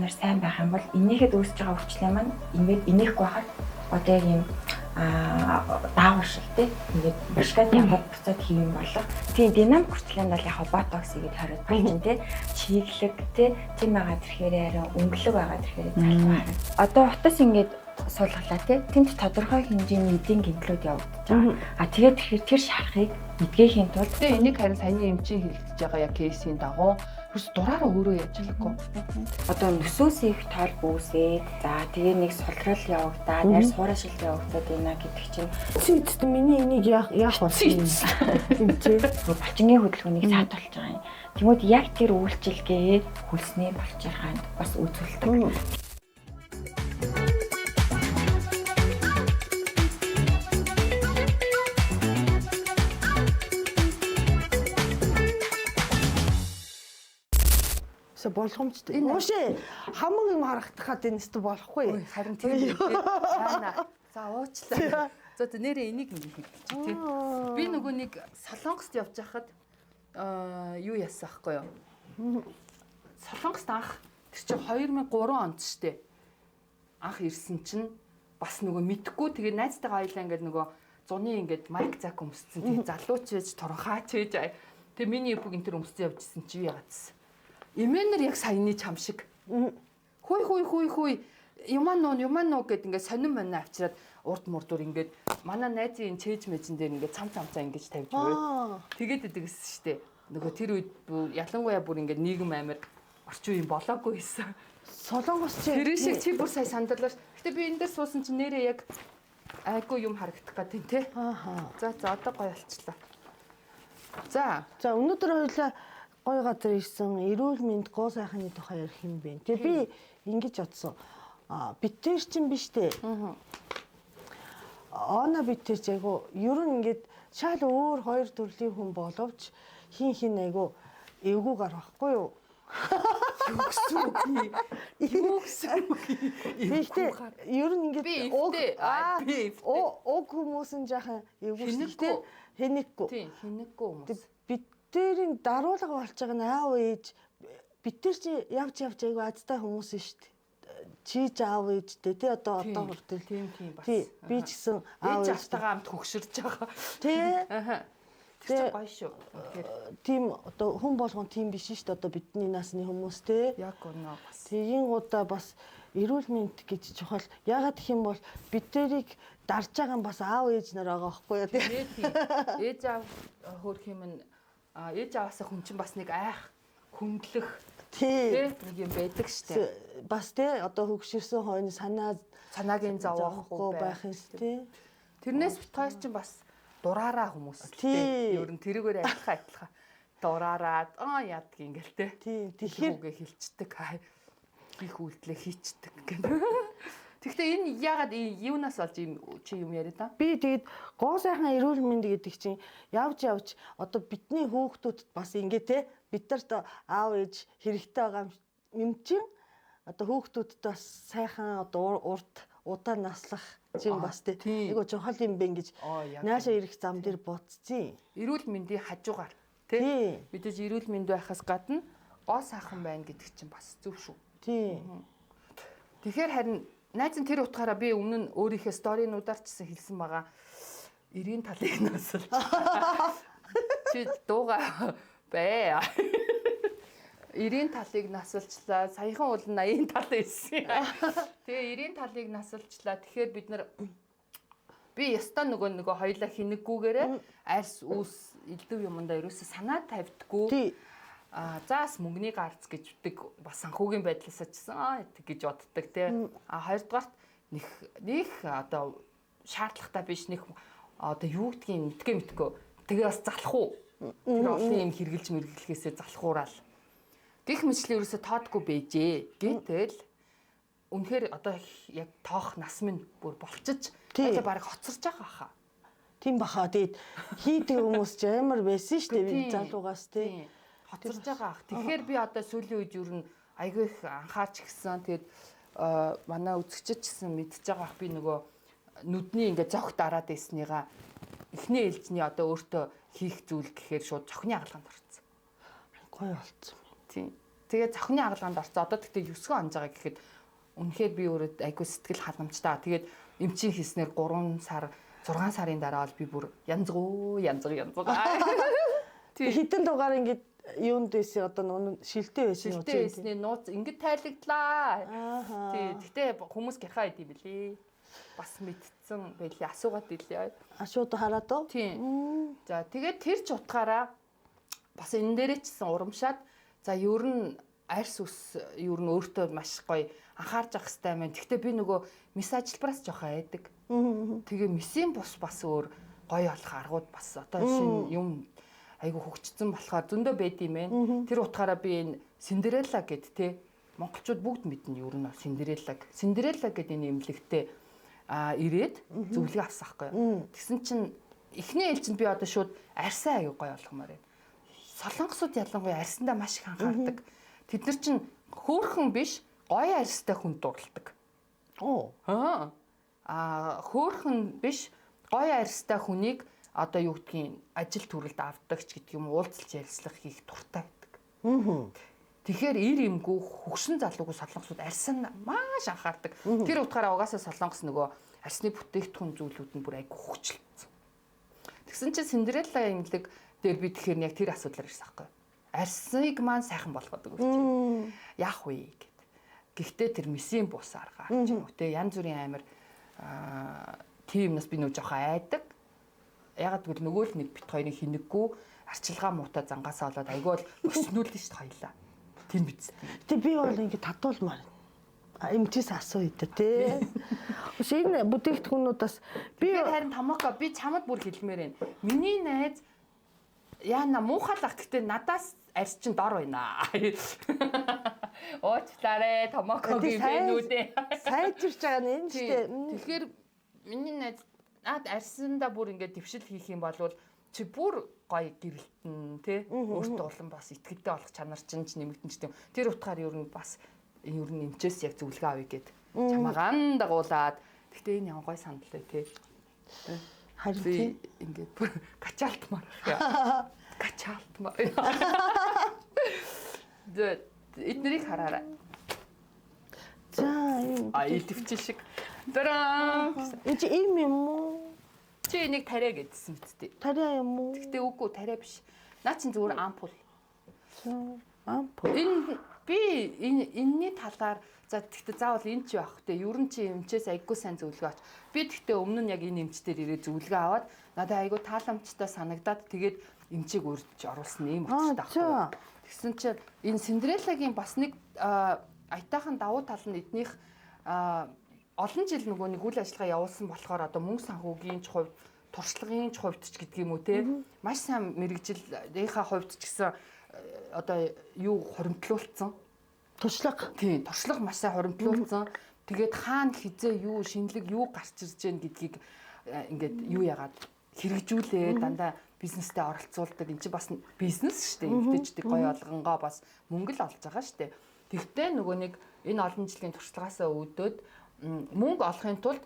Нар сайн байх юм бол энийхэд үүсэж байгаа өвчлөө маань ингээд энийхгүй байхад одоо яг юм даавар шиг тий ингээд башгаад яваад буцаад хийм болох. Тийм динамик хүртлэнд бол яг ботокс игээд хориод болчин тий чиглэг тий тийм байгаа тэрхээр арай өнгөлөг байгаа тэрхээр залуу хараг. Одоо утас ингээд суулгалаа тий тэнд тодорхой хэмжээний эдийн гинтлүүд явагдаж байгаа. А тэгээд тэгэхээр тэр шарахыг мэдгээхийн тулд Тэгээ энийг харин саяны эмчийн хэлж байгаа яг кейсийн дагуу ерөөс дураараа өөрөө яаж чадахгүй. Одоо нөсөөс их тоол бүүсээд за тэгээ нэг сулрал явагдаад арь суурашил явагдаад байна гэдэг чинь Эцэст миний энийг яах яах болсон юм чи? Булчингийн хөдөлгөөнийг саатуулж байгаа юм. Тэнгүүд яг тэр үйлчилгээ хөлсний булчирхайнд бас үзүүлдэг. Болгоомжтой. Уушээ хаман юм харагдах гад энэ өстө болохгүй. Харин тийм үү. Цаана. За уучлаа. За нэрээ энийг нэг хэлчих тий. Би нөгөө нэг Солонгост явж байхад юу яасан аахгүй юу? Солонгост анх тэр чинь 2003 онд штэ. Анх ирсэн чинь бас нөгөө мэдхгүй тэгээ найзтайгаа хоёлаа ингээд нөгөө зуны ингээд майк зак өмсцэн тэгээ залууч байж туранхаач байж тэгээ миний эпүг энэ төр өмссөн явжсэн чи яагаадсэн. Эмээнэр яг саяны чам шиг. Хүй хүй хүй хүй юман нуу юман нуу гэд ингээд сонин манаа авчираад урд мурдуур ингээд манай найзын энэ чээж мэжин дээр ингээд цам цамцаа ингэж тавьж өгөөд тэгээд идэг гэсэн штэ. Нөгөө тэр үед ялангуяа бүр ингээд нийгэм амир орчин үеийн болоогүй байсан. Солонгос чи тэр шиг чи бүр сая сандарлаа. Гэтэ би энэ дээр суусан чи нэрээ яг айгүй юм харагдах гад тийм те. Аа. За за одоо гоё болчлаа. За. За өнөөдөр хоёлаа гой газар ирсэн эрүүл мэнд гоо сайхны тухай ярих юм бэ. Тэгээ би ингэж бодсон. А бид тэр чин биш үү? Она бид тэр ч айгу ер нь ингээд шал өөр хоёр төрлийн хүн боловч хин хин айгу эвгүй гар байхгүй юу? Юу гэсэн үг юм? Юу гэсэн үг юм? Гэхдээ ер нь ингээд уг хүмүүс нь жаахан эвгүй шүү дээ. Хэнэггүй. Тийм, хэнэггүй хүмүүс. Бид тэрийн даруулга болж байгаа нь аав ээж бид тэр чи явж явж айгу азтай хүмүүс нь шүү дээ. Чи ч аав ээжтэй тий одоо одоо хүртэл тийм тийм бас. Тий би ч гэсэн аав ээжтэйгээ хамт хөгшөрж байгаа. Тий. Тэр чинь гоё шүү. Тэгэхээр тийм одоо хүн болгон тийм биш шүү дээ одоо бидний насны хүмүүс тий. Яг үнэ бас. Тэгин удаа бас эрүүл мэнд гэж чухал. Яагаад гэх юм бол бид тэрийг дарж байгаа нь бас аав ээж нар байгаа байхгүй юу тий. Тийм. Ээж аав хөөх юм нь ээж аваасаа хүн чинь бас нэг айх хүндлэх тий нэг юм байдаг штэ. Бас тий одоо хөгшөрсөн хойно санаагийн зовоохгүй байх юм тий. Тэрнээс бит хоёр чинь бас дураараа хүмүүс тий. Ер нь тэрүүгээр адилхан адилхан дураараа аа яадаг ингээл тий. Тий. Тэгэхээр үгээ хилчдэг хийх үйлдэлээ хийчдэг гэх. Тэгэхдээ энэ яагаад юунаас болж юм чи юм яриад аа? Би тэгээд гоо сайхан эрүүл мэнд гэдэг чинь явж явж одоо бидний хүүхдүүдэд бас ингэ те бид нарт аав ээж хэрэгтэй байгаа юм чинь одоо хүүхдүүдэд бас сайхан одоо урт удаан наслах чинь бас те айгу чухал юм бэ гэж наашаа ирэх зам дээр бодцیں۔ Эрүүл мэндийн хажуугаар те мэдээж эрүүл мэнд байхаас гадна гоо сайхан байна гэдэг чинь бас зөв шүү. Тий. Тэгэхээр харин найз нь тэр утгаараа би өмнө нь өөрийнхөө сторинуудаар ч гэсэн хэлсэн байгаа. 90-ийн талыг насалж. Чи дууга бэ. 90-ийн талыг насалчлаа. Саяхан бол 80-ийн тал байсан. Тэгээ 90-ийн талыг насалчлаа. Тэгэхээр бид нар би ястаа нөгөө хоёлаа хинэггүйгээрээ арьс үс элдв юмдаа ерөөсөө санаа тавьдггүй. А заас мөнгөний гарц гэж үдэг бас санхүүгийн байдлаасаа ч гэсэн гэж боддог тий. А хоёрдугаарт них одоо шаардлагатай биш них одоо юу гэдгийг мэдгээ мэдгүй. Тэгээ бас залах уу. Тэр олон юм хэрглэж мэргэлэхээсээ залхуураал. Гэх мэтлээ ерөөсө тоодгүй бэжээ. Гэтэл үнэхээр одоо яг тоох нас минь бүр болчиж тэгээ бараг хоцорж байгаа хаа. Тийм баха. Тэгээд хийдэг хүмүүс ч амар байсан шүү дээ би залуугаас тий. Хоцорж байгаа ах. Тэгэхээр би одоо сүүлийн үед ер нь айгүй их анхаарч гисэн. Тэгээд манай үзэгчид ч гэсэн мэдж байгаа ах би нөгөө нүдний ингээ зогт дараад байсныгаа эхний ээлжний одоо өөртөө хийх зүйл гэхээр шууд зохины хагалгаанд орсон. Гоё болцсон. Тийм. Тэгээ цохины хагалгаанд орсон. Одоо тэгтээ 9 онж байгаа гэхэд үнэхээр би өөрөө айгүй сэтгэл ханамжтай. Тэгээд эмчийн хийснээр 3 сар 6 сарын дараа бол би бүр янзгуу янзг янзг. Тийм. Хитэн дугаар ингээд юунд байсан одоо нөгөө шилтэй байсан уу? Шилтэй байсны нууц ингээд тайлагдлаа. Тий. Гэтэ хүмүүс гярхаа идэм билий. Бас мэдсэн байлээ. Асуугаад илээ. Ашууд хараад уу? Тийм. За тэгээд тэр ч утгаараа бас энэ дээрээ ч гэсэн урамшаад за ер нь арьс ус ер нь өөртөө маш гоё анхаарч авах хэрэгтэй юм байна. Гэхдээ би нөгөө мис ажилбараас жоохон айдаг. Тэгээ мисийн бус бас өөр гоё болох аргууд бас одоо шинэ юм айгу хөгжсөн болохоор зөндөө байд юм байна. Тэр утгаараа би энэ Синдерелла гэд те монголчууд бүгд мэднэ ер нь Синдереллаг. Синдерелла гэд энэ эмнэлэгтээ ирээд зөвлөгөө авсан байхгүй юу. Тэгсэн чинь эхний ээлжинд би одоо шууд арьсаа айгу гоё болгомоор байна. Солонгосууд ялангуяа арьсандаа маш их анхаардаг. Тэд нар чинь хөөрхөн биш гоё арьстай хүн дурладаг. Оо. Аа хөөрхөн биш гоё арьстай хүнийг одоо юу гэдгийг ажил төрөлд авдаг ч гэдэг юм уулзалж ярилцлага хийх дуртай байдаг. Тэгэхээр ир эмгүү хөгшин залуугүй солонгосууд арьсан маш анхаардаг. Тэр утгаараа угаасаа солонгос нөгөө арьсны бүтээгдэхүүн зүйлүүд нь бүр айгүй хөгжилсөн. Тэгсэн чинь Синдерелла эмнэлэг дээр би тэгэхээр яг тэр асуудлаар ирсэн байхгүй. Арьсыг маань сайхан болгоод өгөөч. Яах вэ гэд. Гэхдээ тэр мисийн бус аргаар ч юм уу те янз бүрийн амар тиймнээс би нөө жоохон айдаг. Ягаад гэвэл нөгөө л нэг бит хоёрын хинэггүй арчилгаа муутай зангаасаа болоод айгүй бол өснүүлнэ шүү дээ хоёлаа. Тийм биз. Гэтэ би бол ингэ татуулмаар. Эмчээс асуу идэ те. Ус энэ бүтээгдэхүүнүүдээс би харин Томоко би чамд бүр хэлмээр байна. Миний найз яана муухайлах гэтээ надаас арьс чинь дор байна. Уучлаарай Томокогийн бэнүүдээ. Сайжирч байгаа нь энэ шүү дээ. Тэгэхээр миний найз наад арьсандаа бүр ингээд дэвшил хийх юм бол чи бүр гоё гэрэлтэн тий өөртөө улам бас ихтгэлтэй болох чанар чинь ч нэмэгдэн ч тийм. Тэр утгаар ер нь бас ер нь эмчээс яг зөвлөгөө авъя гэд чамаагаан дагуулад. Гэхдээ энэ ямар гоё санал вэ тий. Харин тий ингээд бүр качаалтмаар байх. Качаалтмаар. Зэ эднэрийг хараарай. За энэ а илтвчил шиг. Дараа. Энэ чи им юм уу? Чи энийг тариа гэдсэн мэт дээ. Тариа юм уу? Гэтэ үгүй тариа биш. Наа чин зүгээр ампул. Ампул. Энэ би энэ энэний талаар за тэгтээ заавал энэ ч байх те. Ер нь чи эмчээс айггүй сайн зөвлөгөө авч. Би тэгтээ өмнө нь яг энэ эмч дээр ирээ зөвлөгөө аваад надад айггүй тааламжтай санагдаад тэгээд эмчийг урьж оруулсан ийм учиртай байхгүй. Тэгсэн чинь энэ Синдереллагийн бас нэг аятайхан давуу тал нь эднийх олон жил нөгөө нэг үйл ажиллагаа явуулсан болохоор одоо мөнгө санхүүгийн ч хувьд, туршлагын ч хувьд ч гэдэг юм уу те маш сайн мэрэгжилийнхаа хувьд ч гэсэн одоо юу хуримтлуулсан. Туршлага. Тийм, туршлага маш сайн хуримтлуулсан. Тэгээд хаана хизээ юу шинэлэг юу гарч ирж гэн гэдгийг ингээд юу яагаад хэрэгжүүлээ дандаа бизнестэй оролцуулдаг. Энд чинь бас бизнес шүү дээ. Эмэгтэйчдийг гоё олгонгоо бас мөнгө л олж байгаа шүү дээ. Тэгтээ нөгөө нэг энэ олон жилийн туршлагаасаа үүдөөд мөнгө олохын тулд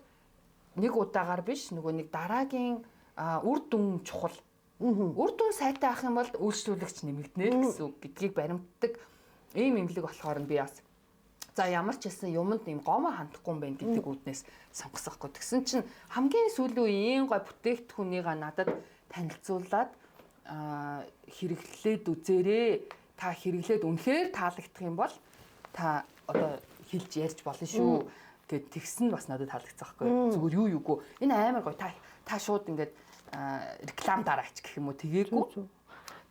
нэг удаагаар биш нөгөө нэг дараагийн үр дүн чухал. Үр дүн сайтай авах юм бол үйлчлүүлэгч нэмэгдэнэ гэсэн үг гэдгийг баримтдаг ийм эмнэлэг болохоор нь би бас за ямар ч хэлсэн юмд ийм гомоо хандахгүй юм байна гэдэг үүднээс сонгосохгүй. Тэгсэн чинь хамгийн сүүлийн үеийн ийм гой бүтээгдэхүүнийгаа надад танилцуулаад хэрэглээд үзээрэй. Та хэрэглээд үнэхээр таалагдах юм бол та одоо хэлж ярьж болно шүү гэд тэгсэн бас надад таалагдсан байхгүй. Зүгээр юу юугүй. Энэ амар гоё. Та шууд ингээд реклам дараач гэх юм уу тэгээгүй.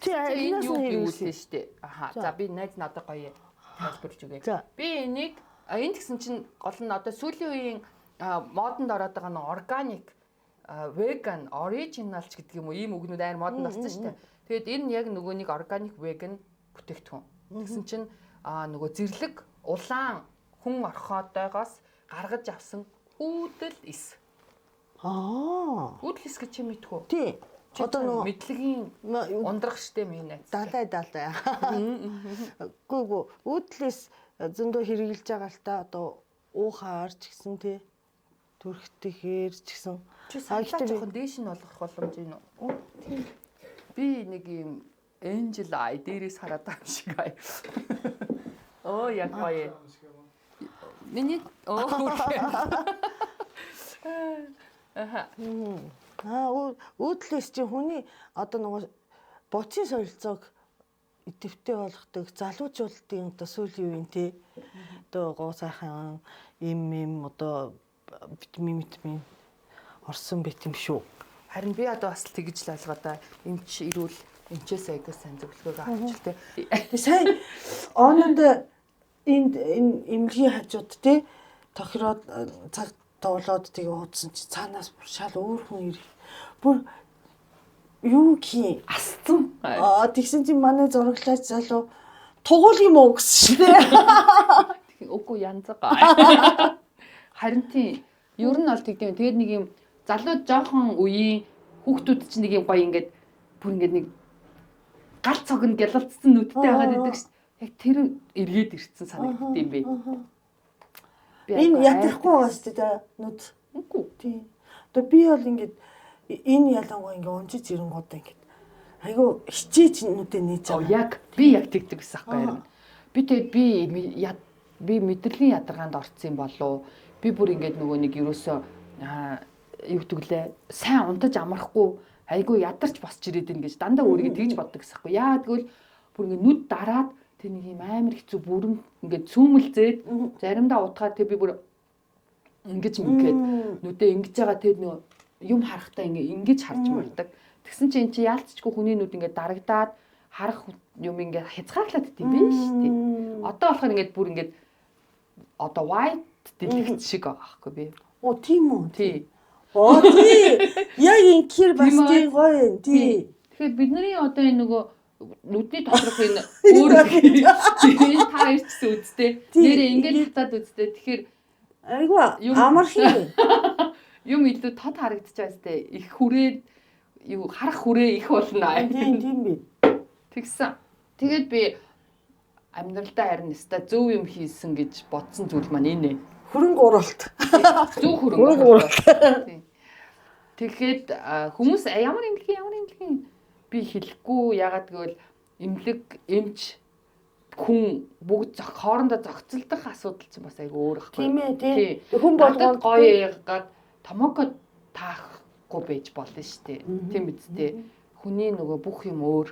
Чи энэ юу гэвүүлээ штэ. Аха. За би найз надад гоё тайлбарлаж өгье. Би энийг энэ тэгсэн чинь гол нь одоо сүүлийн үеийн модонд ороод байгаа нэг органик, веган, оригинал ч гэдэг юм уу ийм үгнүүд амар модонд орсон штэ. Тэгээд энэ яг нөгөө нэг органик веган бүтээгдэхүүн. Тэгсэн чинь нөгөө зэрлэг улаан хүн орхоодойгоос гаргаж авсан үүдэл эс. Аа. Үүдэл эс гэж чи мэдхүү? Тий. Одоо нөгөө мэдлэгийн ундрах штэ миний найз. Далай далай. Үгүй гүү. Үүдэл эс зөндөө хэрэгжилж байгаа л та одоо уухаар ч гэсэн тий. Төрхтэйхээр ч гэсэн. Чи саналаа жоохон дээш нь болгох боломж юм уу? Тийм. Би нэг юм angel eye дээрээс хараад байгаа юм шиг ай. Оо яг гоё. Миний оо хүрхээ. Аха. Аа уудлээс чи хүний одоо нөгөө буцын солилцоог идэвхтэй болгодог залуучуудын одоо сүүлийн үеийн те одоо гоо сайхан им одоо витамин орсон байт юм шүү. Харин би одоо бас тэгж л ойлгоо да. Эмч ирүүл эмчээс айгуу сайн зөвлөгөөгөө авчих те. Сайн ононд энд энэ эмнэлгийн хажууд те тохироод цаг тоглоод тэгээ уудсан чи цаанаас бүр шал өөр хүн ирэх. Бүр юу гин асцсан. Аа тэгсэн чинь манай зураглаач залуу тугуул юм уу гэсэн шүү дээ. Үгүй янзгаа. Харин тийм ер нь бол тэгдэм. Тэгээд нэг юм залуу жоохон үеийн хүүхдүүд чинь нэг юм гоё ингээд бүр ингээд нэг гал цог нь гялалцсан нүдтэй байгаад идэг шүү. Яг тэр эргээд ирсэн санагдд юм бэ. Энэ ятрахгүй байгаа шүү дээ нүд. Үгүй. Тийм. Одоо би бол ингээд энэ ялангуяа ингээд унжиж ирэнгуудаа ингээд айгүй хичээж нүдээ нээж байгаа. Яг би яг тэгдэг гэсэн аахгүй харин. Би тэгээд би мэдрэлийн ядаргаанд орсон юм болов. Би бүр ингээд нөгөө нэг ерөөсөө юу гэдгэлээ сайн унтаж амрахгүй айгүй ядарч босч ирээд ин гэж дандаа өөрийгөө тэгж боддог гэсэн аахгүй. Яа тэгвэл бүр ингээд нүд дараад тэр нэг юм амар хэцүү бүрэн ингээд цүүмэлзээд заримдаа утгаа тэр би бүр ингэж мэнгээд нүдээ ингэж байгаа тэр нөгөө юм харахтаа ингээ ингэж харж мөрдөг. Тэгсэн чинь эн чинь яалтчгүй хүний нүд ингээд дарагдаад харах юм ингээд хязгаарлаад идэв юм биш үү? Одоо болохоор ингээд бүр ингээд одоо white дэлгэц шиг байгаа байхгүй би. Оо тийм үү? Тий. Оо тий. Яг инхээр бас тийм гоё юм. Тий. Тэгэхээр бидний одоо энэ нөгөө нүдний доторх энэ өөр энэ та ирчихсэн үсттэй. Нэрээ ингээд татаад үсттэй. Тэгэхээр айгүй амархан юм илүү тод харагдчихаа сте. Их хүрээ юу харах хүрээ их болно. Тийм тийм би. Тэгсэн. Тэгээд би амьдралдаа харин өстой зөв юм хийсэн гэж бодсон зүйл маань энэ. Хөрөнгө оруулалт. Зөв хөрөнгө оруулалт. Тийм. Тэгэхэд хүмүүс ямар эмнэлгийн би хэлэхгүй ягаад гэвэл эмнэлэг эмч хүн бүгд хоорондоо зохицолдох асуудал чинь бас айгүй өөр байхгүй. Тийм ээ тий. Хүн болгонд гоё ягаад томоко таахгүй байж болно шүү дээ. Тийм биз дээ. Хүний нөгөө бүх юм өөр.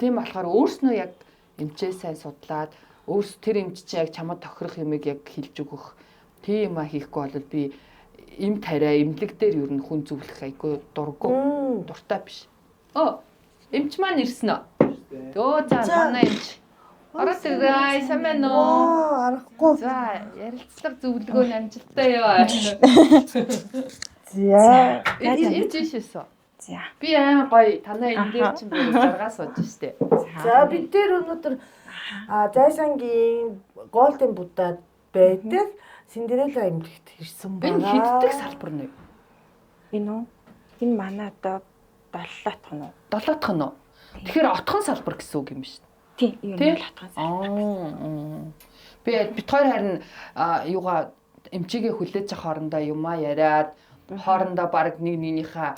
Тийм болохоор өөрснөө яг эмчээ сайн судлаад өөрс тэр эмч чинь яг чамд тохирох юмыг яг хэлж өгөх тийм юм хийхгүй бол би эм тариа эмнэлэг дээр ер нь хүн зөвлөх айгүй дурггүй дуртай биш. Оо эмч маань ирсэн үү? Өө за манай эмч. Ороод ирээ сайн байна уу? Аргагүй. За ярилцлага зөвлөгөө нь амжилттай яваа. За эмч ийшээсөө. За. Би амар гоё танай энэ дээр чинь би жаргаа сууж штэ. За бид дээр өнөөдөр Зайсангийн Golden Buddha байдаг Синдерелла эмнэлэгт ирсэн байна. Энэ хэддэг салбар нэ? Энэ үү? Энэ манай одоо долоотх нь уу? Долоотх нь уу? Тэгэхээр отхон салбар гэсэн үг юм биш үү? Тийм, ер нь л отхон салбар. Би бит хоёр харин юугаа эмчигээ хүлээж авах хоорондоо юмаа яриад хоорондоо баг нэг нэгнийхээ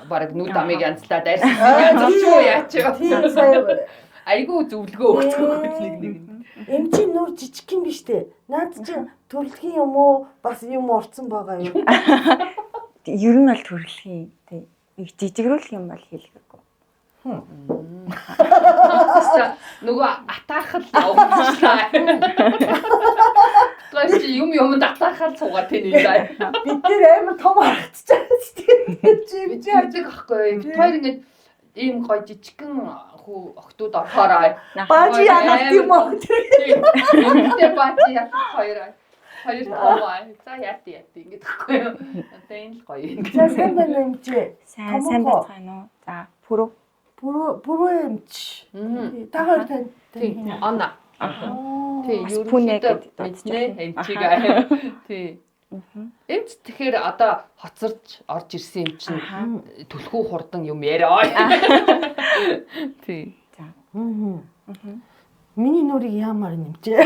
баг нүд амыг янзлаад арьсан янзлчихгүй яач юу. Тийм сайн. Айгүй зөвлөгөө өгцгөө нэг нэг. Эмчийн нүр жижиг юм биш үү? Наад чинь төрөлхийн юм уу? Бас юм орцсон байгаа юу? Ер нь бол төрөлхийн тий. Их жижигрүүлэх юм бол хэлэхгүй. Нөгөө атаархал явуулчихлаа. Тэгээс чи юм юмд атаархал суугаад тэн үү. Бид нэр амар том харагдчихсан шүү дээ. Чи би яадаг аахгүй. Бид хоёр ингээд ийм гоё жижигхэн хүү охтууд орохоор баажи яагаад юм уу? Эмэгтэй баажи яадаг хоёр том аа. За яат ингээд аахгүй юу. Одоо энэ л гоё юм. За сайн байна юм чи. Сайн байцгаана уу? За пүрүү. Пүрүү эмч. Та хоёр тань. Тийм. Ана. Тийм, ерөнхийдөө мэднэ эмчийг. Тийм. Эмч тэгэхээр одоо хоцорч орж ирсэн юм чинь түлхүү хурдан юм яриа. Тийм. За. Миний нүрийг яамаар нэмчээ.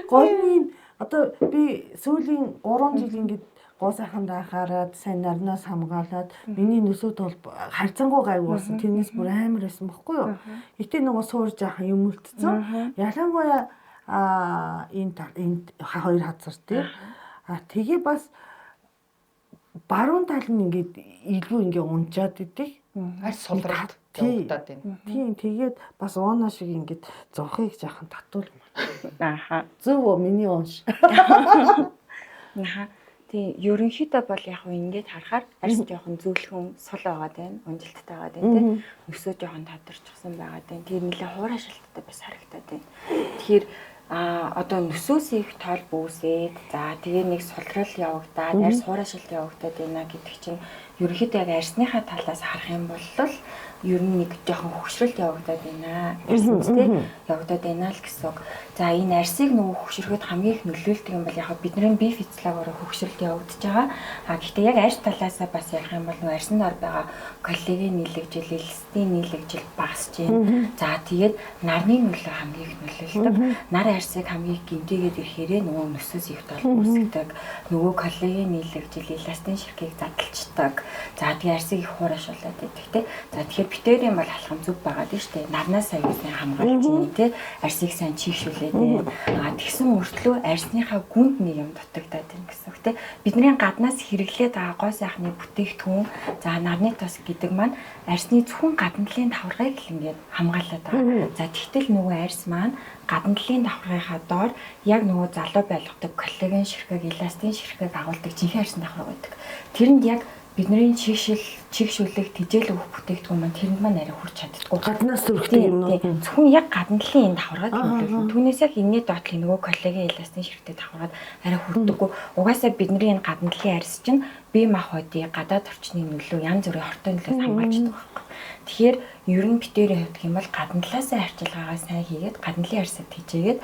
Голны одоо би сүүлийн 3 жил ингээд Гоо сайхан анхаарад сайн нарнаас хамгаалаад миний нүсүүд бол харьцангуй гайгүй болсон. Тэрнээс бүр амар байсан бохгүй юу? Гэтэ нөгөө суур жаахан юм үлдсэн. Ялангуяа энэ хоёр хазар тий. А тэгээ бас баруун тал нь ингээд илүү ингээ унжаад идэг. Арьс сулраад явагдаад байна. Тийм, тэгээд бас уунаа шиг ингээд зонхыг жаахан татуулмаар. Ааха. Зөв үү миний унш. Аха. Тийм, ерөнхийдөө бол яг хөө ингээд харахаар арьс жоохон зөөлхөн сул байгаад байна, унжилттай байгаад байна тийм. Өсөө жоохон тодорчсон байгаад байна. Тэр нэлээ хуур хашилттай бас харагдаад байна. Тэгэхээр одоо нөсөөс их тоол бүүсээд, за тэгээ нэг сулрал явагдаад, арьс хуур хашилт явагдаад байна гэдэг чинь ерөнхийдөө яг арьсныхаа талаас харах юм бол ер нь нэг жоохон хөгшрөлт явагдаад байна. Арьсанд тий явагдаад байна л гэсэн үг. За энэ арьсыг нөгөө хөгшрөхөд хамгийн их нөлөөлдөг юм бол яг бидний бие физиологиор хөгшрөлт явагдаж байгаа. А гэхдээ яг арьс талаасаа бас ярих юм бол нөгөө арьсанд ор байгаа коллаген нийлэгжил, элстийн нийлэгжил багасж байна. За тэгээд нарны нөлөө хамгийн их нөлөөлдөг. Нар арьсыг хамгийн их гэмтээгээд ирэхээрээ нөгөө нөсөөс их тол үүсгдэг. Нөгөө коллаген нийлэгжил, эластин ширхгийг задлцдаг. За тэгээд арьсыг их хуурашуулаад байдаг тий. За тэгэхээр битэрийн бол алхам зүг байгаа дээ шүү дээ. Нарнаас аюул сайн хамгаалж байна тий. Арьсыг сайн чийгшүүлээд байна. А тэгсэн мөртлөө арьсныхаа гүнд нэг юм дутагдаад байна гэсэн үг тий. Бидний гаднаас хэрэглээд байгаа гоо сайхны бүтээгдэхүүн, за нарны тос гэдэг маань арьсны зөвхөн гадна талын давхаргыг л ингээд хамгаалаад байгаа. За тэгтэл нөгөө арьс маань гадна талын давхаргынхаа доор яг нөгөө залуу байлгадаг коллаген ширхэг, эластин ширхэг агуулдаг жинхэнэ арьсны давхарга байдаг. Тэрэнд яг бидний чигшүүлэх тэжээл өгөх бүтээгдэхүүн маань тэрэнд маань арай хүрч чаддаггүй. Гаднаас төрхтэй юмнууд нь зөвхөн яг гадна талын энэ давхаргыг нөлөөлнө. Түүнээс яг энэний доод талын нөгөө коллаген эластин ширхэгтэй давхаргаад арай хүрдэггүй. Угаасаа бидний энэ гадна талын арьс чинь бие махбодын гадаад орчны нөлөө, янз бүрийн хортой нөлөөс хамгаалж байгаа байхгүй. Тэгэхээр ер нь битэрийн хувьд гэх юм бол гадна талаасаа арчилгаагаа сайн хийгээд гадна талын арьсаа тэжээгээд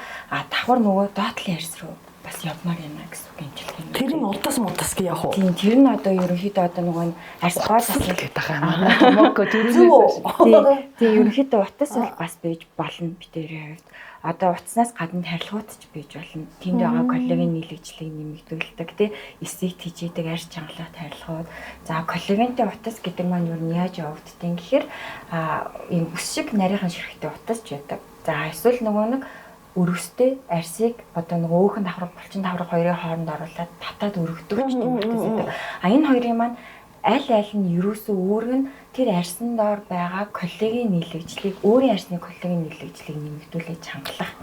давхар нөгөө доод талын арьс руу бас явмаар байна гэсэн үг имчилгээ юм. Тэр нь удаас мудаас гэ явах уу? Тийм, тэр нь одоо ерөнхийдөө одоо нөгөө арьс гол асал гэдэг байгаа юм аа. Томоко тэрнээс. Тийм, ерөнхийдөө утас бол бас байж болно битэрийн хувьд. Одоо утаснаас гадна тарилгууд ч байж болно. Тэнд байгаа коллаген нийлэгжлийг нэмэгдүүлдэг, тий, эсийг тэжээдэг арьс чангалах тарилгууд. За коллагентэй утас гэдэг маань юу нь яаж явагддیں гэхээр ийм бүс шиг нарийнхан ширхэгтэй утас ч байдаг. За эсвэл нөгөө нэг өргөстэй арьсыг одоо нөгөө өөхөн давхарга, булчин давхарга хоёрын хооронд оруулаад татаад өргөдөг ч юм уу. А энэ хоёрын маань аль аль нь ерөөсөө үүрэг нь тэр арьсан доор байгаа коллаген нийлэгжлийг, өөрийн арьсны коллаген нийлэгжлийг нэмэгдүүлээд чангалах.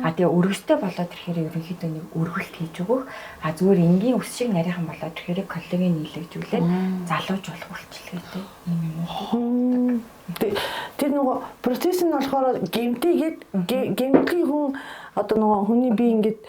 А тэгээ өргөстэй болоод ирэхээр ерөнхийдөө нэг өргөлт хийж өгөх. А зүгээр энгийн өс шиг нарийнхан болоод ирэхээр коллаген нийлэгжүүлээд залуужуулах үйлчилгээтэй юм юм уу. Тэр нөгөө процесс нь болохоор гэмтээгээд гэмтлийн хүн одоо нөгөө хүний бие ингээд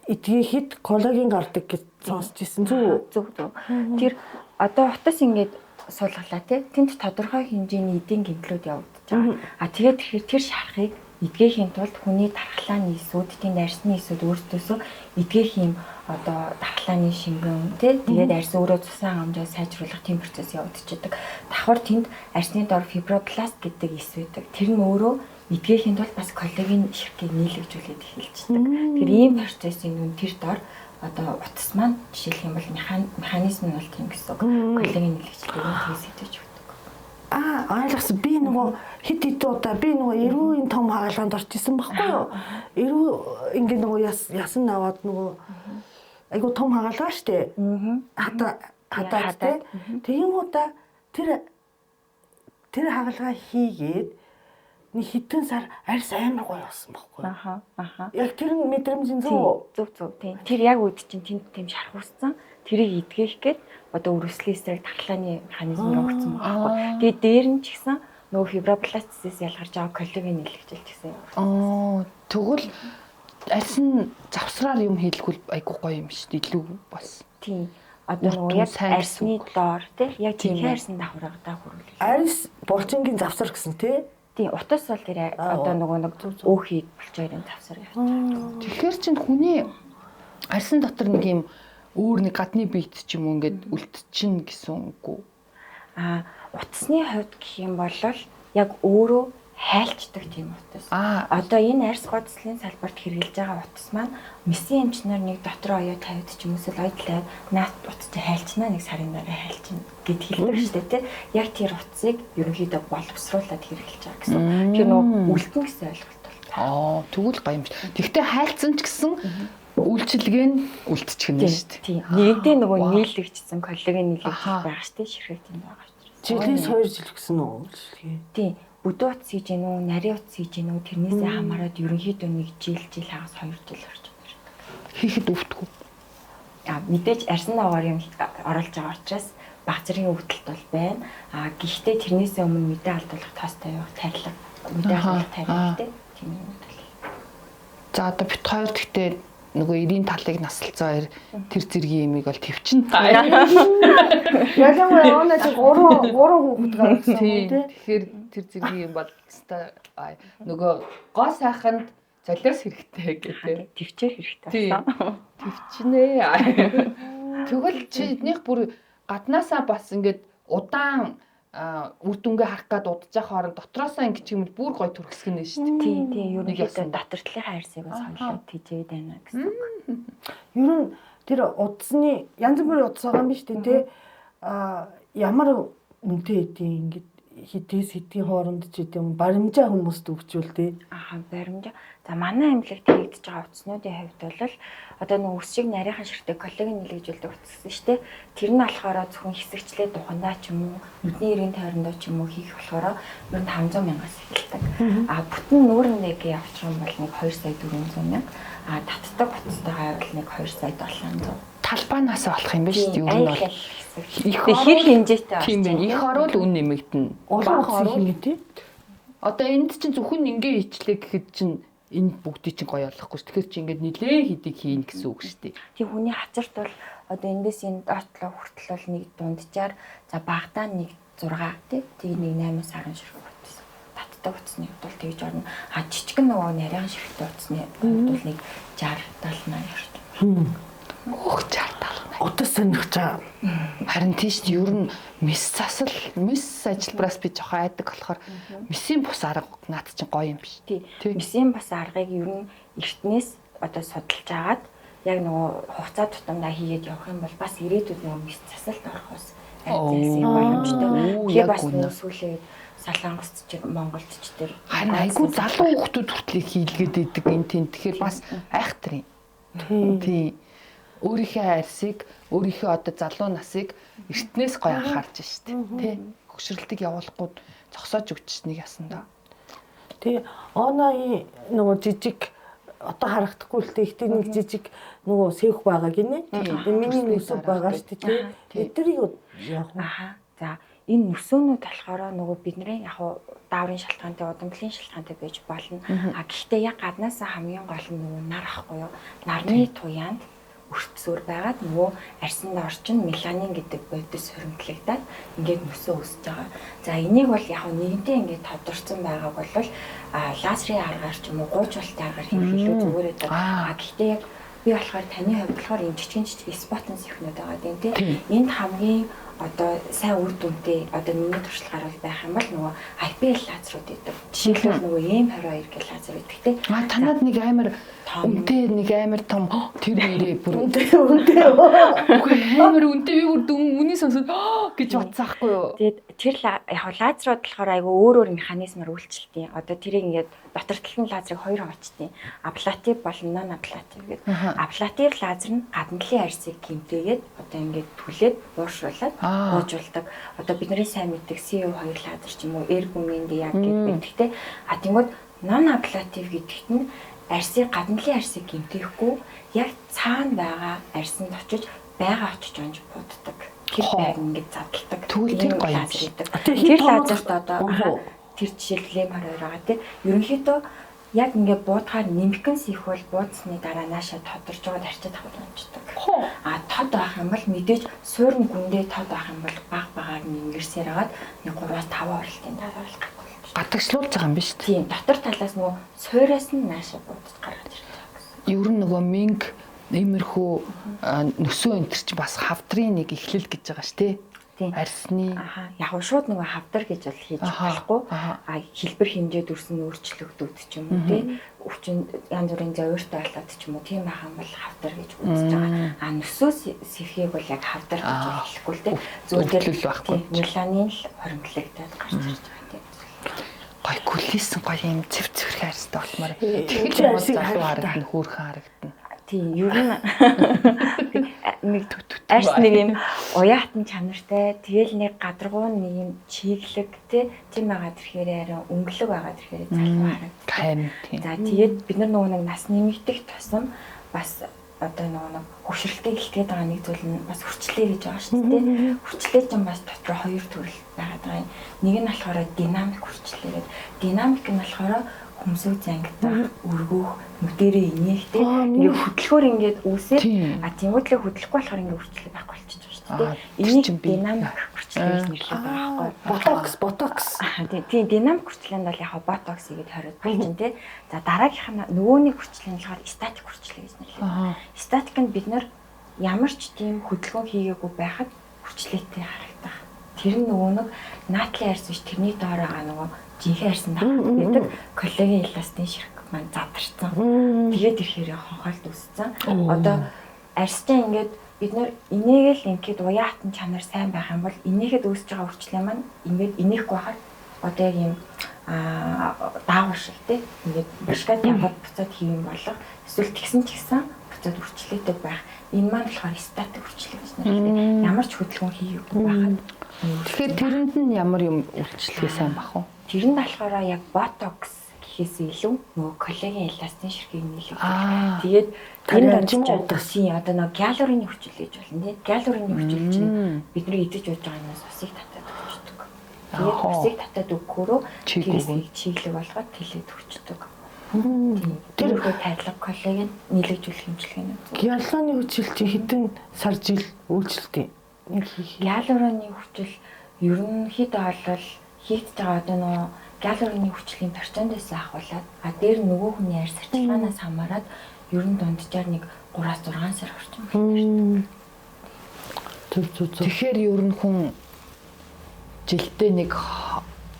эдгээхэд коллаген гардаг гэж сонсч ирсэн, зөв үү? Зөв зөв. Тэр одоо утас ингээд суулгалаа тий. Тэнд тодорхой хэмжээний эдийн гэмтлүүд явагдаж байгаа. А тэгээд тэгэхээр тэр шархыг эдгээхийн тулд хүний дархлааны эсүүд, тэнд арьсны эсүүд өөрсдөөсөө эдгээх юм одоо дархлааны шингэн тий. Тэгээд арьс өөрөө цусан хангамжаа сайжруулах тийм процесс явагдчихдаг. Давхар тэнд арьсны дор фибробласт гэдэг эс байдаг. Тэр нь өөрөө эдгээхийн тулд бас коллаген ширхгийг нийлэгжүүлээд эхэлждэг. Тэр ийм процессын нүн тэр дор одоо утас маань жишээлх юм бол механизм нь бол тийм гэсэн үг. Коллаген нийлэгжлийг тэгээс хэтэж өгдөг. Ойлгосон. Би нөгөө хэд хэдэн удаа би нөгөө эрүүгийн том хагалгаанд орчихсон байхгүй юу? Эрүү ингээ нөгөө ясан аваад нөгөө айгу том хагалгаа штэ. Хадаад тий. Тэгин удаа тэр хагалгаа хийгээд нэг хэдэн сар арьс амар гоё болсон байхгүй юу? Аха. Яг тэр мэдрэмж нь зөв үү? Зөв зөв тийм. Тэр яг үед чинь тэнд тийм шарх үүссэн. Тэрийг эдгээх гээд одоо өргөслийн эсрэг дархлааны механизм явагдсан байхгүй. Тэгээд дээр нь ч гэсэн нөгөө фибробластсээс ялгарч байгаа коллаген нийлэгжил ч гэсэн явагдсан. Тэгвэл арьс нь завсраар юм хийлгүүл айгуу гоё юм шүү дээ. Илүү бас. Тийм. Одоо нөгөө яг арьсны доор тий яг жинхэнэ арьсны давхаргадаа хүрүүлээ. Арьс булчингийн завсар гэсэн тий. Тийм, утас бол тэр одоо нөгөө нэг өөхийг булчин завсар явж байгаа. Тэгэхээр чинь хүний арьсан дотор нэг юм өөр нэг гадны биет ч юм уу ингээд үлдчихнэ гэсэн үг үү? Утасны хувьд гэх юм бол яг өөрөө Хайлчдаг тийм утас. Одоо энэ арьс гудслын салбарт хэрэглэж байгаа утас маань мэсийн эмчнэр нэг дотор оёо тавиад ч юм эсвэл оёдлаа наат утас чи хайлчнаа нэг сарын дараа хайлчна гэд хэлдэг шүү дээ, тий. Яг тэр утсыг ерөнхийдөө боловсруулад хэрэглэж байгаа гэсэн. Тэр нөгөө үлдэн гэсэн ойлголт бол. Тэгвэл гоё юм шиг. Тэгтээ хайлцсан ч гэсэн үйлчилгээ нь үлдчихнэ шүү дээ. Тийм. Нэгдээ нөгөө нийлэгдсэн коллаген нийлэгдэх байгаа шүү дээ. Ширхэг тийм байгаа учраас. Жилээс 2 жил гэсэн үү үйлчилгээ? Тийм. Бүдүү утас хийж гэнэ үү, нарийн утас хийж гэнэ үү, тэрнээсээ хамаарат ерөнхийдөө нэг жил, жил хагас 2 жил орчим ирдэг. Хийхэд өвдөх үү? Мэдээж арьсан ногоор юм оруулж байгаа учраас баг зэргийн өвдөлт бол байна. Гэхдээ тэрнээсээ өмнө мэдээ алдуулах тоос тавих, тарилга, мэдээ алдуулах тарилгатай тийм юм бол. За одоо бит хоёр гэхдээ нөгөө 90-ийн талыг насалцаа хоёр тэр зэргийн имийг бол төвчин. Ялангуяа оноо чи 3 хүүхэд гаргасан юм тий. Тэгэхээр тэр зэргийн юм бол өстой нөгөө гоо сайханд золиос хэрэгтэй гэдэг. Төвчээр хэрэгтэй болсон. Төвчнээ. Тэгвэл чинийх бүр гаднаасаа бас ингээд удаан үр дүнгээ харах гад удаж явах хооронд дотроосоо ингэж юм бүр гой төрөсгөн нь шүү дээ. Тийм тийм ерөнхийдөө дотор талынхаа арьсыг бас хоёлоо тэжээд байна гэсэн үг. Ер нь тэр утасны янз бүрийн утас байгаа юм биш үү те? Ямар үнэтэй хэдийн ингэж хитээс хитийн хооронд ч гэдэм баримжаа хүмүүст өгчүүл те. Баримжаа. За манай эмнэлэгт хийгдэж байгаа утаснуудын хувьд бол одоо нэг өс шиг нарийнхан ширтэг коллаген нийлэгжүүлдэг утас гэсэн шүү дээ. Тэр нь болохоор зөвхөн хэсэгчлээ духандаа ч юм уу, нүдний эрийн тойрондоо ч юм уу хийх болохоор ер нь 500 мянгаас эхэлдэг. Бүтэн нүүрэн нэг явчих юм бол нэг 2 сая 400 мянга. Татдаг утастайгаа бол нэг 2 сая 700. Талбайнаас болох юм байна шүү дээ. Ер нь бол их хэр хэмжээтэй тийм байна. Их орвол үн нэмэгдэнэ. Олон утас хийнэ тий. Одоо энд чинь зөвхөн ингээ хийчлээ гэхэд чинь энэ бүгдийг чинь гоё болохгүй шүү. Тэгэхээр чи ингээд нилээн хэдийг хийнэ гэсэн үг шүү дээ. Тийм хүний хацарт бол одоо эндээс энэ доотлоо хүртэл бол нэг дунджаар за багадаа нэг 6 тий. Тэг нэг 8-10 ширхэг утас. Татдаг утасны хувьд бол тэгж орно. Жижигэн нөгөө нарийн ширхэгтэй утасны хувьд бол нэг 60 70 80 орчим. Өөх 60 70 80. Утас сонирхож байгаа. Харин тийш ер нь мис засал, мис ажилбараас би жоохон айдаг болохоор мисийн бус арга наад чинь гоё юм биш. Тий. Мисийн бус аргыг ер нь эртнээс одоо судалж агаад яг нөгөө хугацаа тутамдаа хийгээд явах юм бол бас ирээдүйд нөгөө мис засалд орохоос арай боломжтой. Тэгэхээр бас нөгөө сүүлийн үед Солонгост ч Монголд ч тэр харин айгүй залуу хүүхдүүд хүртэл хийлгээд идэг энэ тийм. Тэгэхээр бас айхтар юм. Тий. Өөрийнхөө арьсыг, өөрийнхөө одоо залуу насыг эртнээс гоё анхаарч штэ тий. Хөгшрөлтийг явуулахгүй зогсоож өгч нэг ясандаа. Тий. Оногийн нөгөө жижиг одоо харагдахгүй л дээ. Гэтэ нэг жижиг нөгөө сэвх байгаа гинэ. Миний нүсэг байгаа штэ тий. Эдгэрийг яах вэ? За энэ нүсөөнүүд болохоор нөгөө бидний яг дааврын шалтгаантай, удамдлын шалтгаантай байж болно. Гэхдээ яг гаднаасаа хамгийн гол нь нөгөө нар ахгүй юу? Нарны туяанд өртсөөр байгаад нөгөө арьсанд орчин меланин гэдэг бодис хуримтлагдаад ингээд нүсөө өсөж байгаа. За энийг бол яг нэгэнтээ ингээд тодорцсон байгааг бол лазерын аргаар ч юм уу гуйжуулалтын аргаар хийх илүү зүгээр байдаг. Гэхдээ яг би болохоор таны хувьд болохоор ийм жижигэн жижиг спотын сэхнүүд байгаа тийм тий. Энд хамгийн одоо сайн үр дүнтэй одоо миний туршлагаар бол байх юм бол нөгөө IPL лазерууд идэг. Жишээлбэл нөгөө M22 гэх лазер идэг тий. Танад нэг амар үнэтэй нэг амар том тэр нэрээ бүр үнэтэй. Үгүй амар үнэтэй би бүр үнийг сонсоод гэж бодсон хгүй юу. Тэгээд тэр яг лазерууд болохоор айгүй өөр өөр механизмаар үйлчлдэг. Одоо тэрийг ингээд дотор талын лазерыг хоёр хуваачдیں۔ Аблатив болон нон аблатив гэдэг. Аблатив лазер нь гадна талын арьсыг гэмтээгээд одоо ингээд түлээд ууршуулад буужуулдаг. Одоо бидний сайн мэддэг CO2 лазер ч юм уу эргүмэнд яг гэдэг байдаг те. Тэнгүүд нон аблатив гэдэгт нь арьсыг гадна талын арьсыг гэмтээхгүй яг цаана байгаа арьсанд очиж байгаа очиж онж буддаг. Тэр байг ингээд задалдаг. Тэгвэл тэр гоё юм шиг. Тэр лазерт одоо тэр жишээлбэл M22 байгаа тий. Ерөнхийдөө яг ингээд буудахаар нэмэгхэн сих бол буудсны дараа наашаа тодорч байгаа арчаад авах унждаг. Тод байх юм бол мэдээж суурин гүндээ тод байх юм бол баг багаар нь ингэрсээр хагаад нэг 3-5 оролтын дараа бол гагуулж. Гадагшлуулж байгаа юм биш үү? Тийм, дотор талаас нөгөө суураас нь наашаа буудаж гаргаж ирж байгаа гэсэн. Ер нь нөгөө минг иймэрхүү нөсөө энэ төр чинь бас хавдрын нэг эхлэл гэж байгаа ш тий. Тийм. Арсны. Аха. Яг нь шууд нөгөө хавдар гэж бол хийж болохгүй. А хэлбэр хэмжээд өрсөн өөрчлөгдүүд ч юм уу тий. Өвчин янз бүрийн зовиртой болоод ч юм уу тийм байх юм бол хавдар гэж үзэж байгаа. А нөсөө сэвхийг бол яг хавдар гэж хэлэхгүй л тий. Зүгээр л байхгүй. Меланин л хоримтлагдаад гарч ирж байгаа тийм. Гой гүлээсэн гоё юм цэв цэвэрхэн арьстай болмоор. Тэгэхээр арьсыг залуу харагдана, хөөрхөн харагдана. Тийм, ер нь нэг арьс нэг юм уяатан чанартай, тэгэл нэг гадаргуу нэг юм чиглэг тий, тийм байгаа тэрхээр арай өнгөлөг байгаа тэрхээр залуу харагдана. За тэгээд бид нар нөгөө нэг нас нэмэгдэх тусам бас одоо нөгөө нэг хөвшрөлтийг илтгээд байгаа нэг зүйл нь бас хүчлээ гэж байгаа шүү дээ. Хүчлээ чинь бас дотор хоёр төрөл байгаад байгаа юм. Нэг нь болохоор динамик хүчлээ гэдэг. Динамик нь болохоор хөмсөг зангидах, өргөх, нүдэрээ инээхтэй ингээ хөдөлгөөр ингээд үүсээд а тэнгуүтлээ хөдлөхгүй болохоор ингээ үрчлээ байхгүй болчихж байгаа шүү дээ. Энийг динамик үрчлээ гэж нэрлэдэг байгаа байхгүй. Ботокс. Тийм, динамик үрчлээнд бол яг ботокс хийгээд хориод болчин тий. За дараагийнх нь нөгөөний үрчлээ нь болохоор статик үрчлээ гэж нэрлэдэг. Статик нь бид нар ямар ч тийм хөдөлгөөн хийгээгүй байхад үрчлээтэй харагдах. Тэр нь нөгөө нэг наадлын арьс биш, тэрний доор байгаа нөгөө жинхэнэ арьсан байдаг коллаген эластин ширхэг маань задарсан. Тэгээд ирэхээр хонхолт үүссэн. Одоо арьстай ингээд бид нар инээгээл ингээд уяатан чанар сайн байх юм бол инээхэд үүсэж байгаа үрчлээ маань ингээд инээхгүй байхад одоо яг юм даавар шиг тий ингээд башгаад яваад буцаад хийм болох эсвэл тэгсэн ч гэсэн буцаад үрчлээтэй байх. Энэ маань болохоор статик үрчлээ гэж нэрлэдэг. Ямар ч хөдөлгөөн хийгээгүй байхад. Тэгэхээр тэрэнд нь ямар юм үйлчлэгээ сайн бах вэ? Тэр нь болохоор яг ботокс гэхээс илүү нөгөө коллаген эластин ширхгийг нийлүүлдэг. Тэгээд энэ чинь одоо нөгөө гиалурины хүчил гэж болно тий. Гиалурины хүчил чинь бидний идэж ууж байгаа юмнаас усыг татаад өгчдөг. Тэгээд усыг татаад өгөхөөрөө тэрсийг чиглэг болгоод тэлээд өгчдөг. Тэр хөө тайлга коллаген нийлэгжүүлэх хэмжлэг нь. Гиалурины хүчил чи хэдэн сар жил үйлчлдэг? Гиалурины хүчил ерөнхийдөө бол хийгдэж байгаа одоо нөгөө гиалурины хүчлийн процентээс ахуулаад а дээр нөгөө хүний арьс арчилгаанаас хамаарат ер нь дунджаар нэг 3-6 сар орчим байна. Төв төв. Тэгэхээр ер нь хүн жилдээ нэг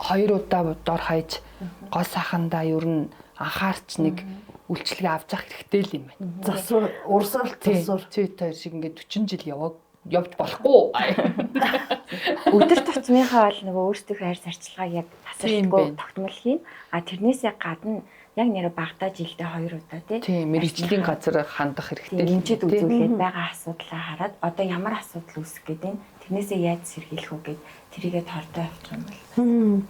2 удаа дор хаяж гол сайхандаа ер нь анхаарч нэг үйлчилгээ авч явах хэрэгтэй л юм байна. Засвар, урсгалт засвар. Чи хоёр шиг ингээд 40 жил явж болохгүй. Өдөр тутмынхаа бол нөгөө өөрсдийнхөө арьс арчилгааг яг тасралтгүй тогтмол хийн. А тэрнээсээ гадна яг нэрэ багадаа жилдээ 2 удаа тий. Мэргэжлийн газар хандах хэрэгтэй. Эмчэд үзүүлээд байгаа асуудлаа хараад одоо ямар асуудал үүсэх гээд байна. Тэрнээсээ яаж сэргийлэх үү гэд тэрийгэ тордоо авчих юм бол.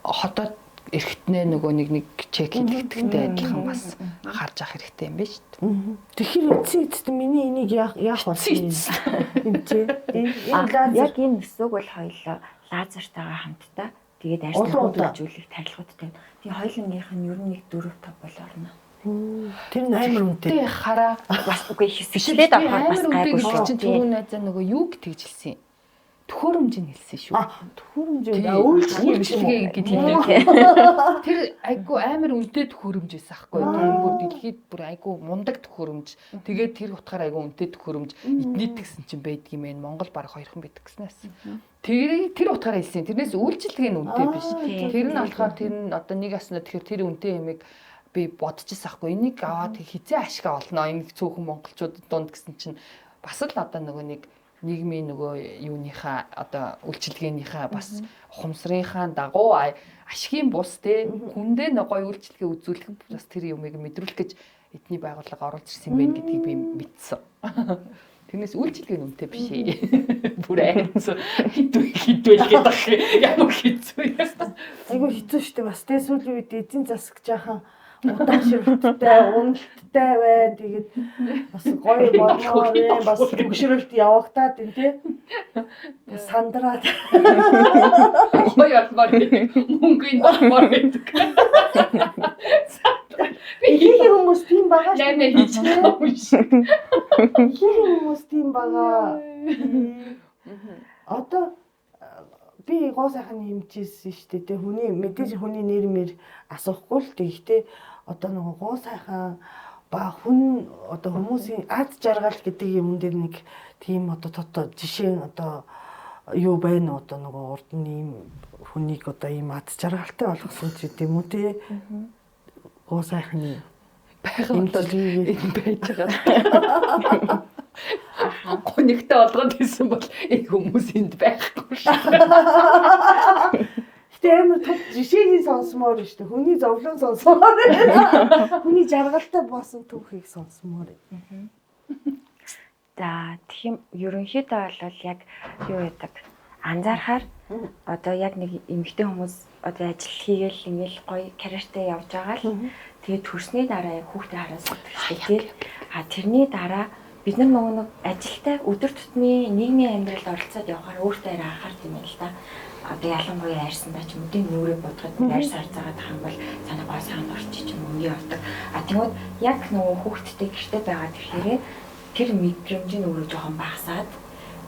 Хотод эргэтнээ нөгөө нэг чек хийлгэдэгтэй адилхан бас анхаарч авах хэрэгтэй юм байна шүү дээ. Тэгэхээр эцсийн эцэст миний энийг яах вэ? Юм чи. Энэ яг энэ өсөөг бол хоёулаа лазертайгаа хамтдаа тэгээд арьс хөдөлжүүлэх тарилгуудтай. Тэгээ хоёулынгийнх нь ер нь нэг 4 5 бол орно. Тэр нь амар үнэтэй. Тэг хараа бас үгүй хэсэгчлээд авахар бас гайгүй шүү. Чинь түрүүн найзаа нөгөө юу тэгж хэлсэн юм. Төхөөрөмж нь хэлсэн шүү. Төхөөрөмж үйлчлэгээ гэж хэлээ. Тэр айгүй амар үнэтэй төхөөрөмж байсан аахгүй. Тэр бүр дэлхийд бүр айгүй мундаг төхөөрөмж. Тэгээд тэр утгаар айгүй үнэтэй төхөөрөмж эднийт гэсэн чинь байдаг юм байна. Монгол бараг хоёрхан байдаг гэснээс. Тэр утгаараа хэлсэн. Тэрнээс үйлчлэгээ нь үнэтэй биш. Тэр нь болохоор тэр нь одоо нэг асна тэгэхээр тэр үнэтэй юмыг би бодчихсан аахгүй. Энийг аваад хизээ ашиг олноо. Энэ цөөхөн монголчууд дунд гэсэн чинь бас л одоо нөгөө нэг нийгмийн нөгөө юуныхаа одоо үйлчилгээнийхаа бас ухамсарынхаа дагуу ашигын бус те хүндээ гоё үйлчилгээ үзүүлэх бас тэр юмыг мэдрүүлэх гэж эдний байгууллага оруулж ирсэн юм байна гэдгийг би мэдсэн. Тэрнээс үйлчилгээ нь үнэтэй биш ээ. Бүр айц хідүү гэдэг ах ямар хэцүү юм. Айгу хэцүү шүү дээ бас те сүүлийн үед эзэн засаг жаахан удаан ширхттэй, уналттай бай. Тэгээд бас гоё болмоор бас төгшрөлт явагдаад энэ тий. Сандраад гоё болмоор гэдэг. Мөнгөний болмоор гэдэг. Ихэнх хүмүүс тийм байгаа шүү. Нэ хийж байгаа юм шиг. Ихэнх хүмүүс тийм байгаа. Одоо би гоо сайхан хэмжижсэн шүү дээ. Хүний мэдээж хүний нэр мэр асуухгүй л дээ. Гэхдээ одоо нөгөө гоо сайхан ба хүн одоо хүмүүсийн аз жаргал гэдэг юм дээр нэг тийм одоо тото жишээ одоо юу байна уу одоо нөгөө урд нь ийм хүнийг одоо ийм ад жаргалтай болгосон ч гэдэм үү те. Гоо сайхны байгаа бол энэ байж байгаа. Гонигтай болгоод исэн бол энэ хүмүүс энд байхгүй шүү. Гэтэ амар том жишээний сонсомоор шүү дээ. Хүний зовлон сонсомоор. Хүний жаргалтай болсон түүхийг сонсомоор. За тийм ерөнхийдөө бол яг юу яадаг анзаархаар одоо яг нэг эмэгтэй хүмүүс одоо ажил хийгээл ингээл гоё карьертэй явж байгаа л тэгээд төрсний дараа яг хүүхдээ хараа суудаг шүү дээ. А тэрний дараа бид нар нөгөө нэг ажилтай өдөр тутмын нийгмийн амьдралд оролцоод явахаар өөртөө арай анхаард юм байна л да. Одоо ялангуяа арьсандаа ч юм уу тийм нүрээ бодоход арьс харцаагаад тах юм бол санаа гоо саанд орчих ч юм уу явдаг. А тэгмүүд яг нөгөө хүүхдтэй гэрте байгаа тэгэхээр тэр мэдрэмж нь өөрөө жоохон багасаад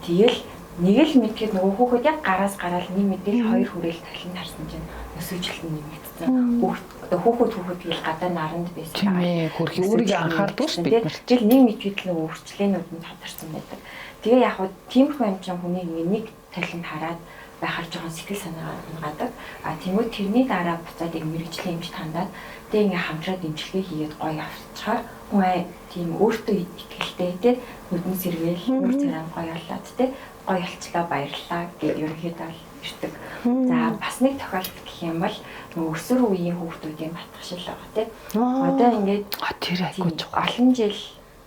тэгэл нэг л мэдгээд нөгөө хүүхэд яг гараас гараал нэг мэдээл хоёр хүрээл талын харсан чинь өсвөжлөлт нь нэмэгдсэн. Хүүхд одоо хүүхэд гэл гадаа наранд байсан. Тийм ээ, хөрхи өөрийгөө анхаардаг шүү бид нар. Тэгэл нэг мэдгээд л нөгөө өөрчлөлтнүүд нь тодорсон байдаг. Тэгээ яг хөө тиймэрхүү юм чинь хүнийг нэг талын хараад байхаар жоохон сэтгэл санаагаа унгадаг. А тэнгуү тэрний дараа буцаад яг мэрэгжлийн эмч тандаад тэгээ ингээ хамтраад эмчилгээ хийгээд гоё явчихаар хүн тийм өөртөө итгэлтэй тий нүдэн сэргээл нүр царай гоё болоод тий гоё болчлаа баярлалаа гэд ерөнхийдөө л ирдэг. За бас нэг тохиолдол гэх юм бол нөгөө өсвөр үеийн хүүхдүүдийн батгшил байгаа тий. Одоо ингээд тэр айгуу чухал. Олон жил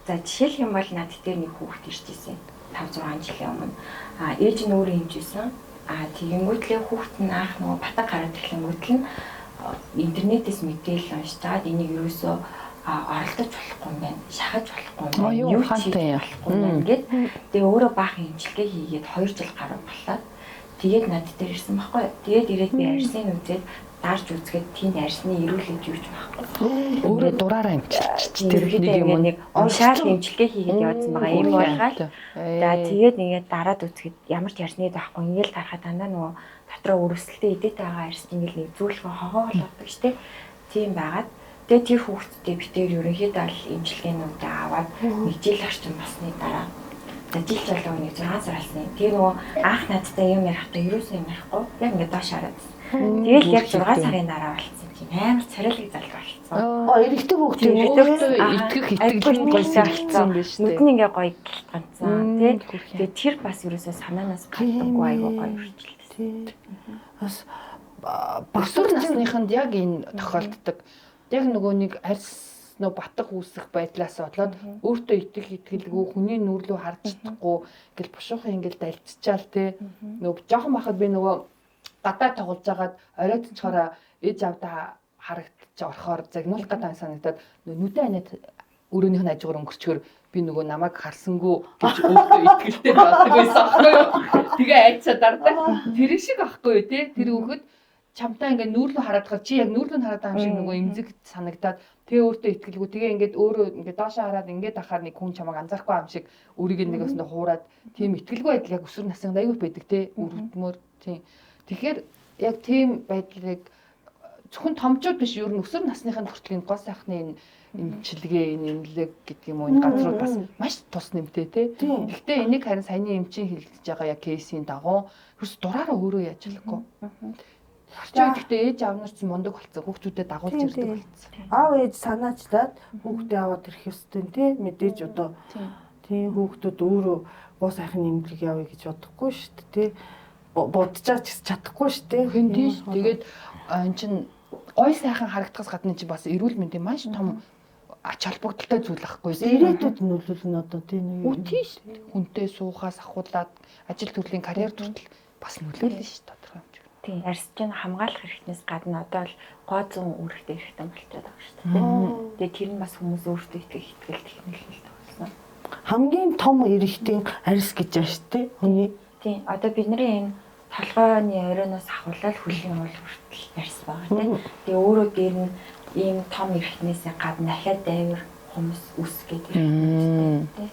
за жишээлх юм бол над дээр нэг хүүхд ирж исэн. 5 6 жилийн өмнө. А ээж нь өөрөө эмч байсан. А тэгэнгүүтлээ хүүхд нь анх нөгөө батаг гараад ирэхлэнгүүтэл нь интернетээс мэдээлэл уншаад энийг ерөөсөө оролдож болохгүй юм байна. Шахаж болохгүй юм байна. Юу ч хийж болохгүй юм байна гэд. Тэгээ өөрөө баахан эмчилгээ хийгээд 2 жил гаруй боллоо. Тэгээд над дээр ирсэн байхгүй. Тэгээд ирээд би арьсыг үзээд дарж үзгээд тийм арьсны эрүүл эмч юу ч байхгүй. Өөрөө дураараа эмчилчих. Тэр нэг юм нэг уншаал эмчилгээ хийгээд явуулсан байгаа юм болгоол. За тэгээд ингээд дараад үзгээд ямар ч арьсны байхгүй ингээл дарахад дандаа нөгөө дотроо өрсөлдөй идэт байгаа арьс ингээл нэг зүүлхэн хогоолоодаг штэ. Тийм байгаад тэгээд тэр хүүхдтэй битээр ерөнхийдөө л эмчилгээнүүдээ аваад нэг жил орчим болсны дараа за жил жолоо нэг 6 сар болсон. Тэр нөгөө анх надтай юм ярихдаа ерөөсөө юм ярихгүй яг ингээд доош хараад. Тэгэл яг 6 сарын дараа болцсон чинь амар царайлаг залуу болцсон. Аа эрэгтэй хүүхд юм уу? Итгэх итгэл нь гоё сэргэлцсэн биш үү? Нүд нь ингээ гоё гэлтганцсан тий. Тэгээд тэр бас ерөөсөө санаанаас гардаггүй айгүй гоё өөрчлөлт. Бас өсвөр насныханд яг энэ тохиолддог. Яг нөгөө нэг арьс нөө батг үүсэх байдлаас болоод өөртөө итгэх итгэлгүй хүний нүр лүү харж чадахгүй ингээл бушуухан ингээл далцчаал те. Нөгөө жоохон бахад би нөгөө гадаа тоглож агаад оройтчхороо ээж авдаа харагдчих орохоор загнуулах гэдэг санагдаад нүдэн анаад өрөөнийх нь хажуугаар өнгөрчгөр би нөгөө намайг харсангүй гэж өөртөө итгэлтэй байдаг байсан аахгүй юу. Тэгээ айцаа дардаг. Тэр шиг аахгүй юу те. Тэр хүүхэд чамтай ингээд нүүр лүү хараад хаар чи яг нүүр лүү хараад байгаа юм шиг нөгөө эмзэг санагдаад тэгээ өөртөө итгэлгүй тэгээ ингээд өөрөө ингээд доошоо хараад ингээд ахаар нэг хүн чамайг анзаарахгүй юм шиг өөрийг нэг өсөндө хуураад тийм итгэлгүй байдал яг өсвөр наснд аягүй байдаг те өрөвдмөр тийм. Тэгэхээр яг тийм байдлыг зөвхөн томчууд биш ер нь өсвөр насныхын хүртэл энэ гоо сайхны энэ эмчилгээ энэ эмнэлэг гэдэг юм уу энэ газрууд бас маш тус нэмтэй те. Гэхдээ энийг харин саяны эмчийн хэлж байгаа яг кейсийн дагуу ерөөс дураараа өөрөө яаж чадахгүй. Орчин үед гэхдээ ээж аав нар ч мундаг болсон. Хүүхдүүдэд дагуулж ирдэг болсон. Аав ээж санаачлаад хүүхдээ аваад ирэх ёстой тий. Мэдээж одоо тийм хүүхдүүд өөрөө гоо сайхан эмнэлэг явъя гэж бодохгүй шүү дээ тий. Бодож ч чадахгүй шүү дээ. Хэн тийш. Тэгээд эн чин гой сайхан харагдахаас гадна чи бас эрүүл мэндийн маш том ач холбогдолтой зүйл ахгүй. Ирээдүйд нөлөөлнө одоо тий нэг. Үгүй тийш. Хүнтэй суухаас ахуулаад ажил төрлийн карьер хүртэл бас нөлөөлнө шүү тодорхой хэмжээгээр. Тийм, арьс чинь хамгаалах хэрэгтнээс гадна одоо л гоо зүүн үүрэгтэй хэрэгтэй болчиход байгаа шүү дээ. Тэгээ тэр нь бас хүмүүс өөртөө итгэх итгэлт их нөлөөлөлт болсон. Хамгийн том эрэгтийн арьс гэж байна шүү дээ. Хүний. Тийм, одоо бидний энэ толгойн оройноос ахуулаад хөлийн уул хүртэл арьс байгаа тийм. Тэгээ өөрөө дээр нь ийм том эрэгтнээсээ гадна дахиад дайвар хүмүүс үс гэдэг хэрэгтэй тийм.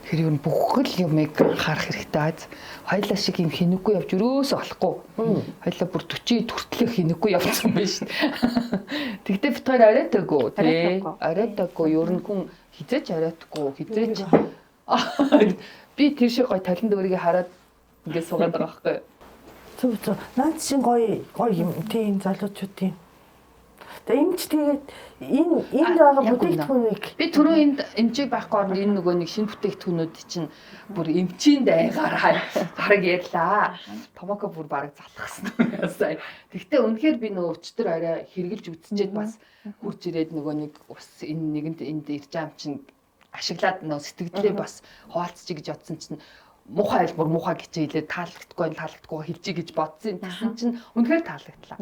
Тэгэхээр ер нь бүх л юмыг анхаарах хэрэгтэй аз. Хоёлаа шиг юм хинэггүй явж өрөөсөө болохгүй. Хоёлаа бүр 40 хүртлэх хинэггүй явцсан байж шин. Тэгтээ бит хоёр оройтаагүй тий. Оройтаагүй ер нь хүн хизээч оройтгүй хизээч. Би тэр шиг гой талент өөрийгөө хараад Ингээд суугаад байгаа байхгүй юу? Зөв зөв. Наад чинь гоё гоё юм тийм залуучуудын. Тэгээ энэ ч тэгээд энэ энд байгаа бүтээгдэхүүнийг би түрүү энд эмчиг байхгүй орно энэ нөгөө нэг шинэ бүтээгдэхүүнүүд чинь бүр эмчийн дайгаар бараг ярьлаа. Томоко бүр бараг залхсан юм. Тэгтээ үнэхээр би нөгөө өчтөр арай хэрглэж үзчихэд бас хурж ирээд нөгөө нэг ус энэ нэгэнд энд ирж байгаа юм чинь ашиглаад нөгөө сэтгэлдээ бас хуваалцчих гэж бодсон чинь муухай айл бүр муухай гэж хэлээд таалагдахгүй таалагдахгүй хэлчихье гэж бодсон. Тэгсэн чинь үнэхээр таалагдлаа.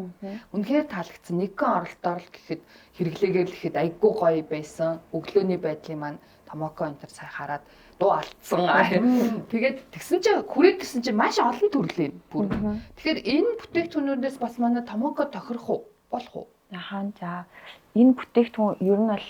Үнэхээр таалагдсан. Нэгэн оролдоор л гэхэд хэрэглээгээр л гэхэд айгүй гоё байсан. Өглөөний байдлын маань Томоко энэ төр сая хараад дуу алдсан. Тэгээд тэгсэн чинь хүрээд ирсэн чинь маш олон төрлийн бүр. Тэгэхээр энэ бүтээгдэхүүнүүдээс бас манай Томоко тохирох уу? Болох уу? Ахаа за энэ бүтээгдэхүүн ер нь бол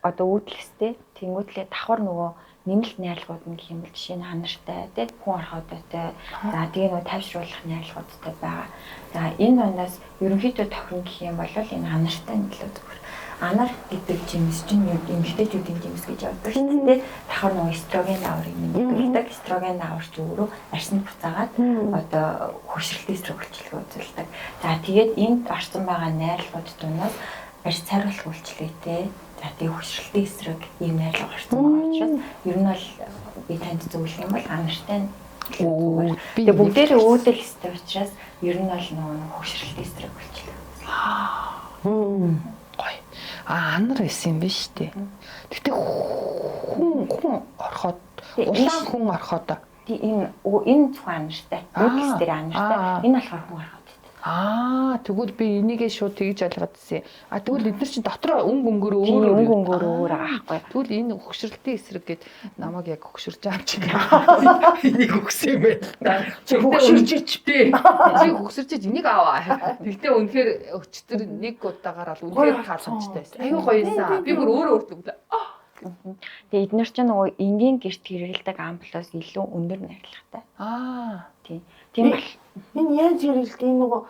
одоо үүдэлстэй тэнгуүтлээ давхар нөгөө нэмэлт найрлагууд нь гэх юм бол жишээ нь ханартай тий хүн орхоодойтой за тэгээ нөгөө тайвшруулах найрлагуудтай байгаа. За энэ дундаас ерөнхийдөө тохирно гэх юм бол энэ ханартай нөлөө зүгээр. Анар гэдэг жимс чинь эмэгтэйчүүдийн жимс гэж явдаг шүү дээ. Давхар нөгөө эстроген дааврыг нэмэгдүүлдэг. Эстроген даавар ч өөрөө арьсанд буцаагаад одоо хөгшрөлтийн эсрэг үйлчилгээ үзүүлдэг. За тэгээд энд орсон байгаа найрлагууд дундаас арьс цайруулах үйлчилгээтэй. За тэгээ хөгшрөлтийн эсрэг ийм найрлага орсон байгаа учраас ер нь бол би танд зөвлөх юм бол анартай нь. Тэгээ бүгдээрээ үүдэл өстэй учраас ер нь бол нөгөө хөгшрөлтийн эсрэг үйлчилгээ. Гоё. А анар байсан юм биш үү? Гэтэ хүн орхоод улаан хүн орхоод энэ зөвхөн анартай. Үүдэл дээр анартай. Энэ болохоор хүн орхоод. Аа тэгвэл би энийгээ шууд тэгж ойлгоод ирсэн. А тэгвэл эдгээр чинь дотроо өнгө өнгөөр өөр өнгө өнгөөр өөр байгаа байхгүй. Тэгвэл энэ хөгшрөлтийн эсрэг гээд намайг яг хөгшөрч байгаа юм чинь. Энийг өгсөн юм байна л да. Чи хөгшөрч ич тий. Чи хөгшөрч ич энийг аваа. Тэгтээ үнэхээр өчтөр нэг удаагаар бол үнэхээр тааламжтай байсан. Аюу гоё юмсан. Би бүр өөрөө өөртөө. Тэгээ эднэр чинь нөгөө энгийн гэрт хэрэглэдэг амплаас илүү өндөр найрлагатай. Аа тий. Тийм бол энэ яаж хэрэглэдэг энэ нөгөө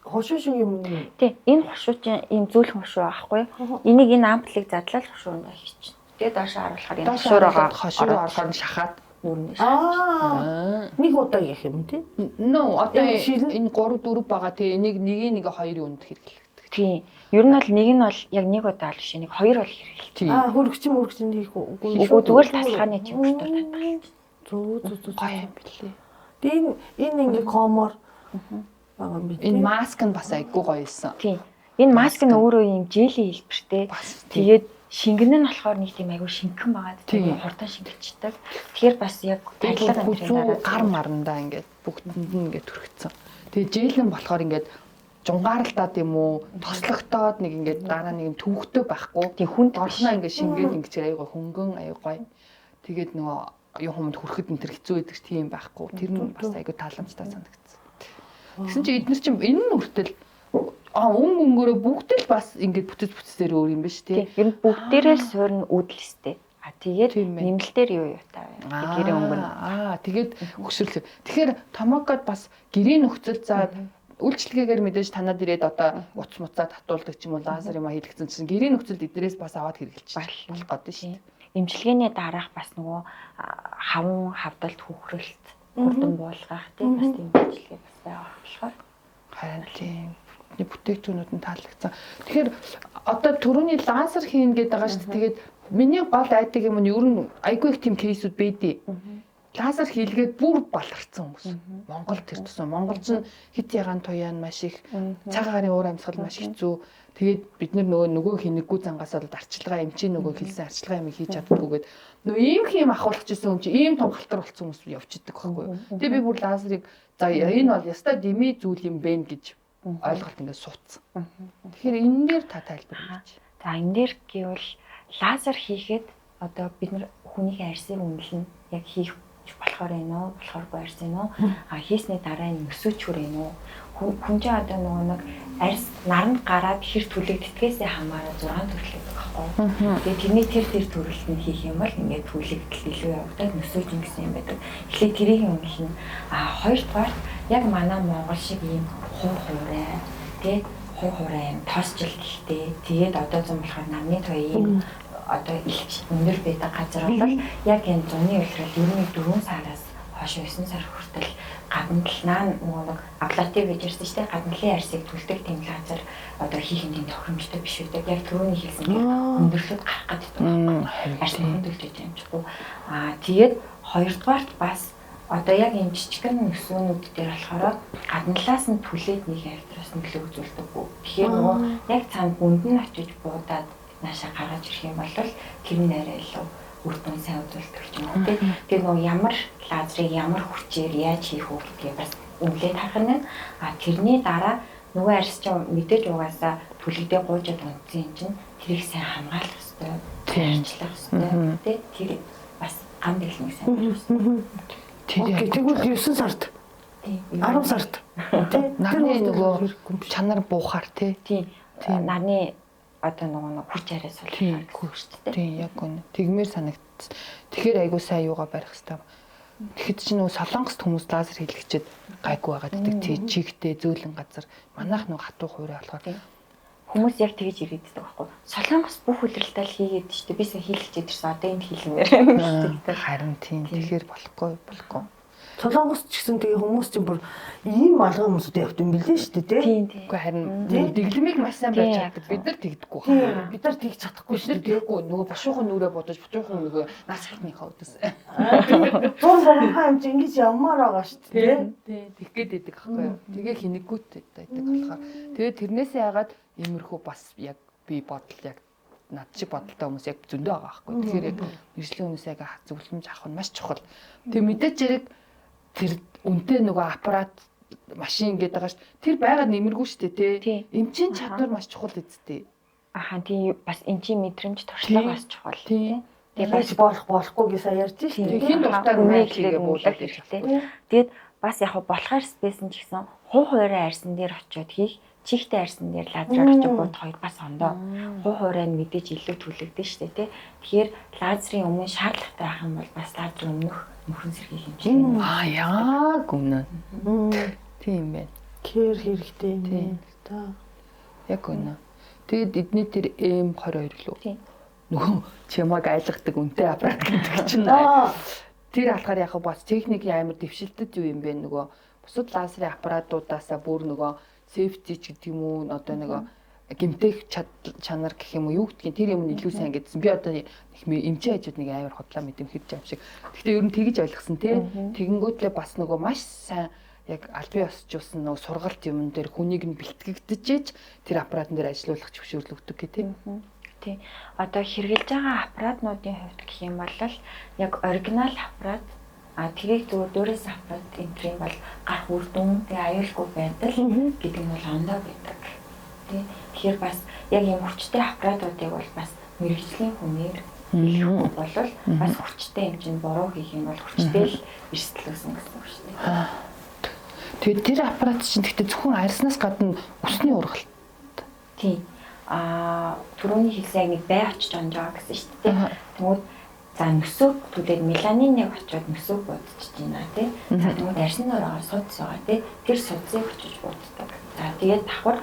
хошуу шиг юм уу? Тий, энэ хошуу чинь ийм зөөлхөн хошуу байхгүй юу? Энийг энэ амплыг задлал хошуундаа хийчихнэ. Тэгээ доошоо харуулахаар энэ хошууроо хошуур орохоор нь шахаад нүрнэ. Аа. Нэг удаа гэх юм тий? Нөө одоо энэ 3 4 байгаа тий энийг нэгийг нэг хоёрын үнд хэрэглэдэг. Тий. Ер нь бол нэг нь бол яг нэг удаа л биш нэг хоёр бол хэрэглэдэг. Аа хөргөчин мөргөчин хийх үгүй. Үгүй зүгээр л тасалгааны чимэгтэр татгалж. Зөө зөө зөө гоё юм билээ. Тэгээ энэ ингээ комор байгаа юм би. Энэ маск нь бас айгүй гоё юмсан. Тийм. Энэ маск нь өөрөө юм желийн хэлбэртэй. Тэгээд шингэн нь болохоор нэг тийм айгүй шингэн байгаа. Тэгээд хурдан шингэждэг. Тэгэхээр бас яг тарилга энэ дараа гар марандаа ингээд бүгдэнд нь ингээд түрхсэн. Тэгээд жел нь болохоор ингээд жунгаарлаад юм уу тослогтоод нэг ингээд дараа нэг юм төвхтөө байхгүй. Тийм хүнд орхноо ингээд шингээд ингээд айгүй хөнгөн айгүй гоё. Тэгээд нөгөө юм хүмүүнд хүрэхэд энэ төр хэцүү байдаг ч тийм байхгүй. Тэр нь бас айгүй тааламжтай санагдсан. Тэгсэн чинь эднэр чинь энэ нь хүртэл өнгө өнгөөрөө бүгд л бас ингээд бүтэц бүтцээр өөр юм биш тий. Ер нь бүгдээрээ л суурь нь үүдэлстэй. А тэгээд нэмэлтээр юу юутай вэ? Гэрээ өнгө нь. Аа тэгээд хөшөрлөө. Тэгэхээр Томокод бас гэрийн нөхцөл за үйлчлэгээгээр мэдээж танад ирээд одоо утас муцаа татуулдаг ч юм уу лазер юм а хийлгэсэн чинь гэрийн нөхцөлд эднэрээс бас аваад хэрэглэж болох гэдэг шүү дээ. Эмчилгээний дараах бас нөгөө хаван хавдалт хөхрөлт хурдан буулгах тийм бас тийм үйлчилгээ бас байгаа болохоор харин тийм бүтээгдэхүүнүүд нь таалагдсан. Тэгэхээр одоо түрүүний лазер хийн гэдэг байгаа шүү дээ. Тэгээд миний гол айдаг юм нь ер нь айгүй их тийм кейсүүд байдий. Лазер хийлгээд бүр баларцсан хүмүүс. Монгол тэр тусан. Монголч нь хит ягаан туяан маш их, цаг агаарын уур амьсгал маш хэцүү. Тэгээд бид нөгөө хинэггүй зангаас бол арчилгаа эмчийн нөгөө хэлсэн арчилгаа юм хийж чаддгүйгээд нөгөө ийм хийм ахуулах гэсэн юм чи ийм том халтар болсон хүмүүс явж идэг байхгүй юу. Тэгээ би бүр лазерыг за энэ бол ястай дэмий зүйл юм бэ гэж ойлголт ингээд суудсан. Тэгэхээр энэ дээр та тайлбар өгөөч. За энэ дээр гэвэл лазер хийхэд одоо бид нар хүнийхээ арьсыг үнэлнэ. Яг хийх болохоор энэ үү, болохооргүй арьс энэ үү? А хийсний дараа энэ өсөөчхөр энэ үү? Хүн чинь одоо нөгөө нэг арьс наранд гараад хэр түлэгдэтгэсээ хамаараа 6 төрөл байдаг байхгүй юу? Тэгээ тэрний тэр төрөлт нь хийх юм бол ингээд түлэгдэл илүү явагдаад өсөөж ингэсэн юм байдаг. Тэгэхээр тэрийг үнэлнэ. А хоёрдугаар яг манай Монгол шиг ийм хур хуурай тий хур хуурай юм тоосчил гэхдээ тэгээд одоо зам болохоор нарны туяа одоо илч өндөр байдаг газар бол яг энэ зуны улирал ер нь 4 сараас хойш 9 сар хүртэл гадна талнаа нөгөө нэг аблатив гэж ярьсан шүү дээ. Гадна талын арьсыг түлдэг тийм лазер одоо хийх нь тийм тохиромжтой биш үү. Яг түрүүний хэлсэн тийм өндөрлөд гарах гэдэг байна. Арьс хөндөрлөж амжихгүй. Аа тэгээд хоёрдугаарт бас одоо яг энэ жижигхэн нөсөөнүүд дээр болохоор гадна талаас нь түлээд нэг альтраас нөлөө үзүүлдэггүй. Тэгэхээр нөгөө яг цаанд бүнд нь очиж буудаад наашаа гаргаж ирэх юм бол тэр нь арай илүү үр дүн сайн үзүүлдэг ч юм уу тий. Тэр нөгөө ямар лазерыг ямар хүчээр яаж хийх үү гэдгийг бас үнэлээд харах нь. А тэрний дараа нөгөө арьс чинь мэдээж угаасаа түлэгдээ гуйжаад унтсан юм чинь тэрийг сайн хамгаалах хэрэгтэй. Арчлах хэрэгтэй тий. Тэр бас гам дэглэмийг сайн барих хэрэгтэй. Тэгвэл 9 сард. 10 сард. Тий. Нарны нөгөө чанар буухаар тий. Тийм. Нарны одоо нөгөө нэг хүч арай сулрах гэсэн шүү дээ. Тийм, яг үнэ. Тэгмээр санагдсан. Тэгэхээр айгуу сайн юугаа барих хэрэгтэй. Тэгэхэд чи нөгөө Солонгост хүмүүс лазер хийлгэчихэд гайгүй байгаад байдаг. Тий, чигтэй зөөлөн газар. Манайх нөгөө хатуу хуурай болохоор хүмүүс яг тэгж ирээддэг байхгүй. Солонгос бүх хүлрэлтэл хийгээд шүү дээ. Би сая хийлгэчихэд ирсэн. Одоо энд хийлгэмээр гэдэг. Харин тийм. Тэгэхээр болохгүй. Солонгос ч гэсэн тэгээ хүмүүс чинь бүр ийм алган хүмүүсүүд явт юм билээ шүү дээ, тий. Үгүй харин дэглэмийг маш сайн барьж чаддаг. Бид нар тэгдэггүй байна. Бид нар тэгж чадахгүй шүү дээ. Тэгэхгүй нөгөө бушуухан нүрээ бодож бушуухан нөгөө нас хатныхаа өдөс. Зур бомхаа юм чи ингэж явмаар байгаа шүү дээ, тий. Тэгэх гээд байдаг аахгүй юу. Тэгээ хинэггүүтэй байдаг болохоор. Тэгээ тэрнээсээ яагаад иймэрхүү бас яг би бодол яг над шиг бодолтой хүмүүс яг зөндөө байгаа аахгүй. Тэгэхээр яг мэргэжлийн хүмүүс яг зөвлөмж авах нь маш чухал. Тэгээ мэдээж хэрэг тэр үнтэй нөгөө аппарат машин гэдэг байгаа шүү. Тэр байгаад нэмэргүй шүү дээ, тий. Эмчийн чадвар маш чухал үсттэй. Аха, тий, бас эмчийн мэдрэмж туршлага бас чухал, тий. Тэгээ бас болохгүй гэж сая ярьж шүү дээ. Хин дуртай үнэ хийгээ буулаад хэрэгтэй. Тэгээд бас яг болохоор спейсэн ч гэсэн хувь хуваараа арьсан дээр очиод хийх, чихтэй арьсан дээр лазераар очиж буудах хоёр бас ондоо. Хувь хуваараа нь мэдээж илүү түлэгдэн шүү дээ, тий. Тэгэхээр лазерын өмнө шаардлагатай байх юм бол бас лазерын өмнөх мөхрөн сэргийх хэмжээ. Аа яг үнэ. Тийм байна. Кэр хэрэгтэй юм байна л да. Яг үнэ. Тэгээд эдний тэр M22 лүү. Нөгөө чимааг айлгадаг үнэтэй аппарат гэдэг чинь. Тэр алхаар яг бас техникийн амар дэвшилтэд юу юм бэ нөгөө бусад лазерын аппаратуудаасаа бүр нөгөө safety ч гэдэг юм уу одоо нөгөө гэмтэх чанар гэх юм уу юу гэдгийг тэр юм нь илүү сайн гэдсэн. Би одоо нэг эмчийн хажууд нэг амар худлаа мэдэмхэж юм шиг. Гэхдээ ер нь тэгж ойлгосон тий. Тэгэнгүүтлээ бас нөгөө маш сайн яг албан ёсжуулсан нөгөө сургалт юмн дээр хүнийг нь бэлтгэгдэж тэр аппаратн дээр ажилуулах зөвшөөрөл өгдөг гэх тий. Тий. Одоо хэрэглэж байгаа аппаратнуудын хувьд гэх юм бол яг оригинал аппарат тэрийг зүгээр дөрөөс аппарат энтрийн бол гарах үр дүн тэгээ аюулгүй байдал гэдэг нь бол ондоо байдаг. Тий. Тэгэхээр бас яг ийм хүчтэй аппаратуудыг бол бас мэргэжлийн хүнээр хийхгүй болвол бас хүчтэй юм чинь буруу хийх юм бол хүчтэй л эрсдэл үүснэ гэсэн үг шүү дээ. Тэгээд тэр аппарат чинь гэхдээ зөвхөн арьснаас гадна үсний ургалт. Тий. Түрүүний хэлсэн яг нэг бай очиж онж байгаа гэсэн шүү дээ. Тэгмүүд за нөсөөг түлээд меланиныг очиод нөсөөг будчих байна тий. За тэгмүүд арьсны ороо судас байгаа тий. Тэр судсыг очиж буддаг. За тэгээд давхар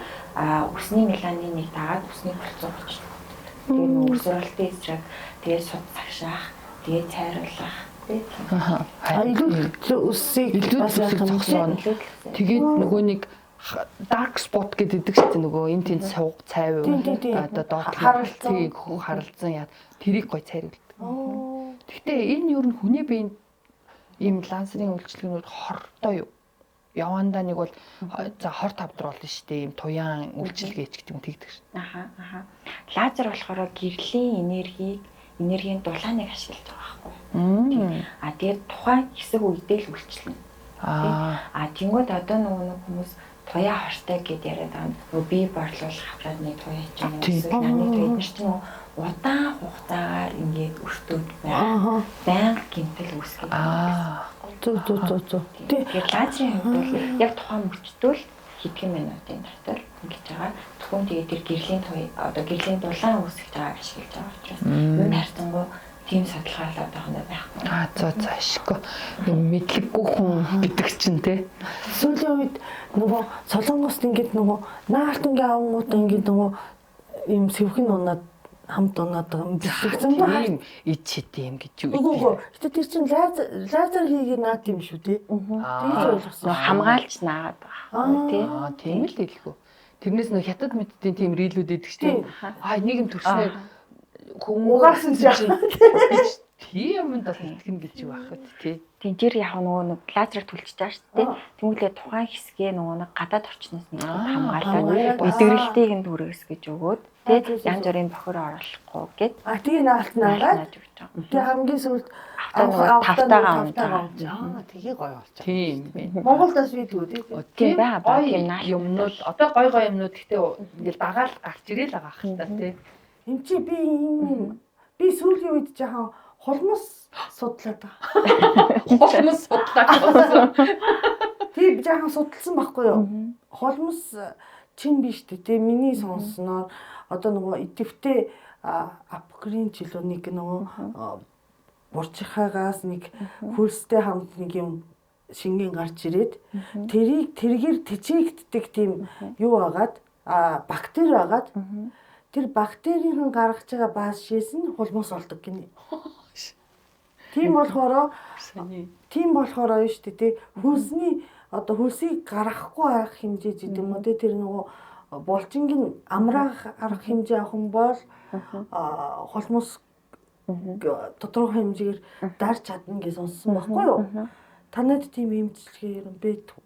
үсний меланиныг дагаад үсний болцоог очиж буддаг. Тэгээд нөгөө өсвөрлөлтийн эсрэг тэгээд суд цагшаах, тэгээд цайруулах тий. Илүү үсийг зогсооно. Тэгээд нөгөө нэг dark spot гэдэг шүү дээ нөгөө энэ тэнд сувг цайв одоо доотлоо харалцсан харалцсан яа тэрийг гой цайруулдаг. Гэхдээ энэ юу н хүний биеинд ийм лазерын үйлчилгээнүүд хортой юу? Явандаа нэг бол за хор тавдар болно шүү дээ ийм туяан үйлчилгээч гэдэг юм тэгдэг шүү. Аха аха. Лазер болохоор гэрлийн энергийг энергийн дулааныг ашиглаж байгаа байхгүй. А тэгээд тухайн хэсэг үедээ л үйлчилнэ. А тэнгууд одоо нөгөө нэг хүмүүс туяа хортой гэд яриад байгаа. Нөгөө бие борлуулах аппаратны туяа ч юм уу эсвэл нарны туяа эдгээр чинь нөгөө удаан хугацаагаар ингээд өртөөд байх. Байнга гэмтэл үүсгэх. Зүг зүг зүг зүг. Тэгэхээр лазерын хувьд бол яг тухайн мөчтөл хэдхэн минутын дотор ингэж байгаа. Зөвхөн тэгээд тэр гэрлийн туяа одоо гэрлийн дулаан үүсгэж байгааг ашиглаж байгаа учраас юу харьцангуй тийм судалгаа л одоохондоо байхгүй. Аа за за ашиггүй. Мэдлэггүй хүн гэдэг чинь те. Сүүлийн үед нөгөө Солонгост ингээд нөгөө наалт ингээ авангууд ингээд нөгөө ийм сэвхэн унаад хамт унаад байгаа юм биш зөндөө Тийм ич хит юм гэж юу. Үгүй. Гэтэ тэр чинь лазер хийгээ наад юм шүү дээ. Тэгж ойлгосон. Хамгаалж наагаад байгаа тий. Аа тийм л хэлэхүү. Тэрнээс нөх хятад мэдтийн тийм рилүүд идэг чинь. Аа нэг юм төрснээр Угаасан чинь тийм юмд бас итгэнэ гэж юу ах вэ тий. Тийм тэр яг нөгөө нэг лазерыг түлчиж байгаа шүү дээ. Тэмүүлээ тухайн хэсгээ нөгөө нэг гадаад орчноос нэг хамгаалаад мэдрэлтийг нь түргэс гэж өгөөд тий янз бүрийн бохир оруулахгүй гэд. А тэгээ наалт наагаад тэгээ хамгийн сүүлд тавтайгаа унтаа. Аа тэгээ гоё болчих. Тийм байна. Монголд бас байдгүй тий. Тийм байгаа тийм юмнууд одоо гоё гоё юмнууд гэхдээ ингээл дагаал гарч ирээл байгаа ах та тий. Энд чи би юм би сүүлийн үед жоохон хулмас судлаад байгаа. Хулмас судлаад болсон. Тийм жаахан судалсан байхгүй юу? Хулмас чин биш үү? Тэ миний сонссноор одоо нөгөө идэвхтэй апокрин ч илүү нэг нөгөө буржихаагаас нэг хөлстэй хамт нэг юм шингэн гарч ирээд тэрийг тэргээр тэжээгддэг тийм юу агаад бактери агаад тэр бактерийн гаргаж байгаа баас шээс нь хулмас болдог гинэ. Тийм болохоор юу шүү дээ тий хөлсний одоо хөлсийг гаргахгүй арга хэмжээ гэдэг юм уу тий тэр нөгөө булчингийн амраах арга хэмжээ авах юм бол хулмас тодорхой хэмжээгээр дарж чадна гэж сонссон байхгүй юу? Танад тийм эмчилгээ юм байдаг.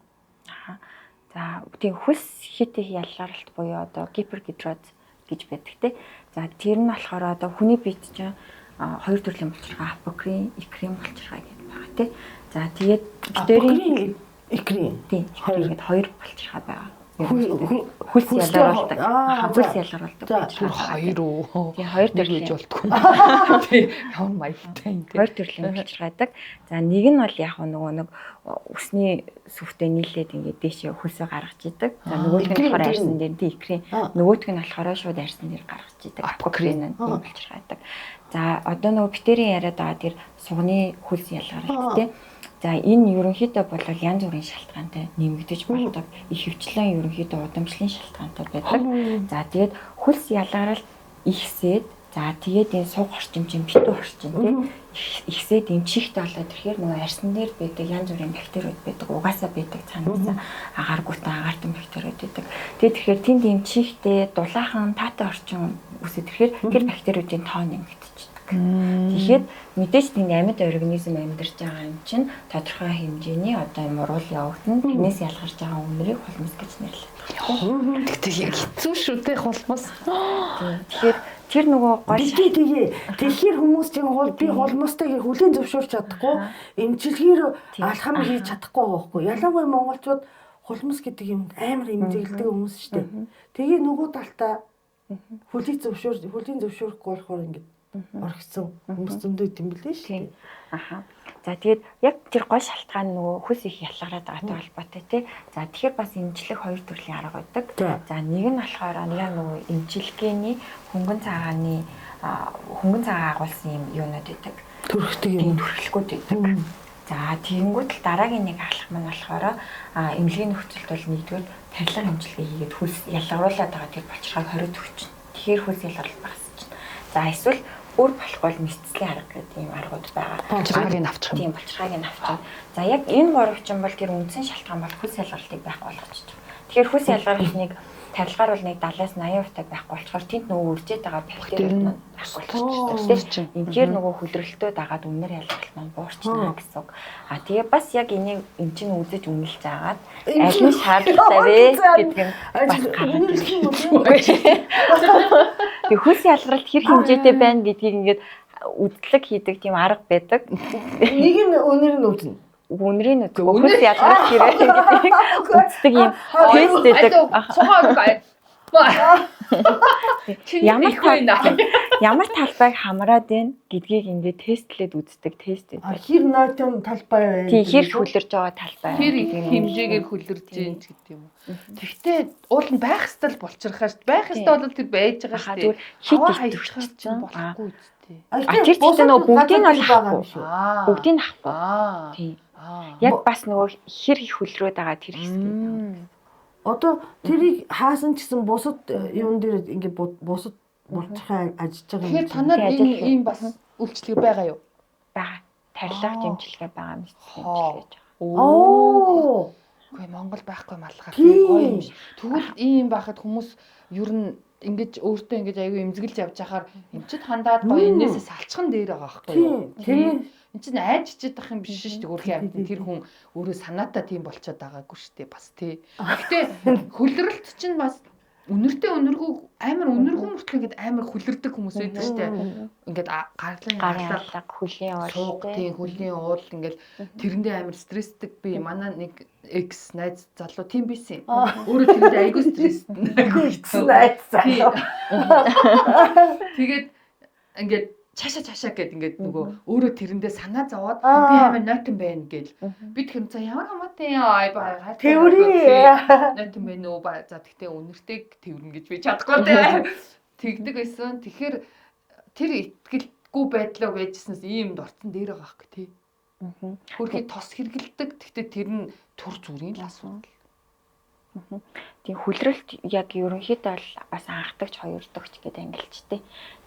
За тийм хөлс хит их ялгаралт буюу одоо гипергидроз гэж байдаг тий. За тэр нь болохоор одоо хүний биед чинь хоёр төрлийн булчирхай, апокрин, экрин булчирхай гэдэг байгаа тий. За тэгээд бактерийн экрин тийм хоёр хоёр булчирхай байгаа. Хөлс ялгаруулдаг. Хөлс ялгаруулдаг. Тэр хоёр уу? Тийм хоёр төрлийн гэж болтгүй. Тийм ямар маягтай юм тий. Хоёр төрлийн булчирхай байдаг. За нэг нь бол яг нөгөө нэг үсний сүвтэй нийлээд ингээд дээшээ хөлсөө гаргаж идэг. За нөгөөх нь болохоор арьсан дээр тий экрин. Нөгөөх нь болохоор шууд арьсан дээр гаргаж идэг. Апокрин нь тийм булчирхай байдаг. За одоо нөгөө бактерийн яриад байгаа тэр сугны хөлс ялгаралт тий. За энэ ерөнхийдөө бол янз бүрийн шалтгаантай нэмэгдэж болдог. Ихэвчлэн ерөнхийдөө удамшлын шалтгаантай байдаг. За тэгээд хөлс ялгаралт ихсээд за тэгээд энэ суг орчин чинь битүү орчин тий ихсээд энэ чихт болоод ирэхээр нөгөө арьсан дээр байдаг янз бүрийн бактериуд байдаг. Угаасаа байдаг цаанаасаа агааргүйтэй агаартан бактериуд байдаг. Тэгээд тэгэхээр тэнд ийм чихтэй дулаахан таатай орчин үсэд ирэхээр тэр бактериудын тоо нэмэгдчихдэг. Тэгэхээр мэдээж тэнд амьд организм амьдарч байгаа юм чинь тодорхой хэмжээний одоо юм уруул явагдана. Тэрнээс ялгарч байгаа үнэрийг хулмас гэж нэрлэдэг. Тэгтэл яг хэцүү шүү дээ хулмас. Тэгэхээр тэр нөгөө гол тэгээ. Тэгэхээр хүмүүс чинь би хулмастай гэж хүлээн зөвшөөрч чадахгүй, эмчилгээр алхам хийж чадахгүй байгаа байхгүй. Ялангуяа монголчууд хулмас гэдэг юм амар эмзэглэдэг хүмүүс шүү дээ. Тэгээ нөгөө талдаа хүлээн зөвшөөрөхгүй болохоор ингээд орхисон хүмүүс зөндөө идэм билээ шүү дээ. Аха. За тэгээд яг тэр гол шалтгаан нөгөө хөлс их ялгараад байгаатай холбоотой тий. За тэгэхээр бас эмчлэх хоёр төрлийн арга байдаг. За нэг нь болохоор яг нөгөө эмчилгээний хөнгөн цагааны хөнгөн цагаан агуулсан юм юунууд байдаг. Төрхдөг юм төрхлгүүд байдаг. За тэгэнгүүт л дараагийн нэг алхам нь болохоор эмнэлгийн нөхцөлд бол нэгдүгээр тарилга эмчилгээ хийгээд хөлс ялгаруулад байгаа тэр булчирхайг хориод өгчин. Тэгэхээр хөлс ялгарал багасчихна. За эсвэл өөр болохгүй бол мэдслийн арга гэдэг ийм аргууд байгаа. Булчирхайг нь авчих юм. Тийм, булчирхайг нь авчих. За яг энэ гурав чинь бол тэр үндсэн шалтгаан бол хөлс ялгаралтыг байхгүй болгочих. Тэгэхээр хөлс ялгаралт нэг тарилгаар бол нэг 70-аас 80% та байхгүй болохоор тэнд нөгөө үржээд байгаа бактериуд нь байхгүй болчихсон. Энээр нөгөө хүлрэлтөө дагаад үнэр ялгаралт маань буурчна гэсэн үг. А тэгээ бас яг энийг эн чинь үзэж үнэлж агаад аль нь шаардлагатай вэ гэдг нь бас үнэрлэх юм уу? Тэгээ хөлс ялгаралт хэр хэмжээтэй байна гэдгийг ингээд үзлэг хийдэг тийм арга байдаг. Нэг нь үнэр нь үзнэ. Үнэрийн үздэг. Хөлс ялгаралт хэрэг гэдгийг үздэг юм тест байдаг. Ямар талбайг хамраад байна гэдгийг ингээд тестлээд үздэг тест байдаг. Хэр нойтон талбай байна. Тийм, хэр хөлөрж байгаа талбай. Хэр хэмжээгээр хөлөрж байна ч гэдэг юм уу. Тэгэхдээ уул нь байх ёстой л болчирхаа шүү. Байх ёстой бол тэр байж байгаа шүү. Тэгвэл хит итгэж чинь болохгүй үстэй. Тэр чинь нөгөө бүгдийг нь бол авахгүй. Бүгдийг нь авахгүй. Тийм. Яг бас нөгөө хэр их хөлрөөд байгаа тэр хэсгийг. Одоо тэрийг хаасан ч гэсэн бусад юун дээр ингээд бусад Булчирхай ажиж байгаа юм. Тэгэхээр танад энэ ийм бас үйлчилгээ байгаа юу? Байгаа. Тарилга дэмжлэгээ байгаа юм дэмжлэгээ. Оо. Үгүй Монгол байхгүй малгай гоё юм шиг. Тэгвэл ийм байхад хүмүүс ер нь ингэж өөртөө ингэж аягүй эмзэгэлж явж байхаар эмчит хандаад гоё энээсээ салчхан дээр байгаа байхгүй юу? Тийм. Энд чинь айж чичээд ах юм биш шүү дээ. Хөрхийн амьтан тэр хүн өөрөө санаатаа тийм болчиход байгаагүй шүү дээ бас тий. Гэтэ хөлрөлт чинь бас үнэртэй үнэргүй амар үнэргүй мөртлөө ингээд амар хөлөрдөг хүмүүс байдаг шүү дээ. Ингээд гарлын алга, хөлийн уул, тийм хөлийн уул ингээд тэрэндээ амар стрессдэг би манай нэг экс найз залуу тийм байсан. Өөрөө тэрэндээ айгүй стресстэй. Айгүй хэцүү найз залуу. Тэгээд ингээд чаша гэд ингээд нөгөө өөрөө тэрэндээ санаа зовоод би амар нойтон байна гэл. Би тэр за ямар хамаатай ай ба тэврээ нойтон байна уу ба за тэгтээ үнэртэйг тэврнэ гэж би чадахгүй дээ. Тэгдэг байсан. Тэгэхээр тэр итгэлгүй байдлаа байжснаас ийм дорцон дээр байгаа байхгүй тий. Хөрхий тос хэргэлдэг. Тэгтээ тэр нь төр зүрийн л асуудал. Тийм хүлрэлт яг ерөнхийдөө бол бас анхдагч хоёрдогч гэдэг ангилчтэй.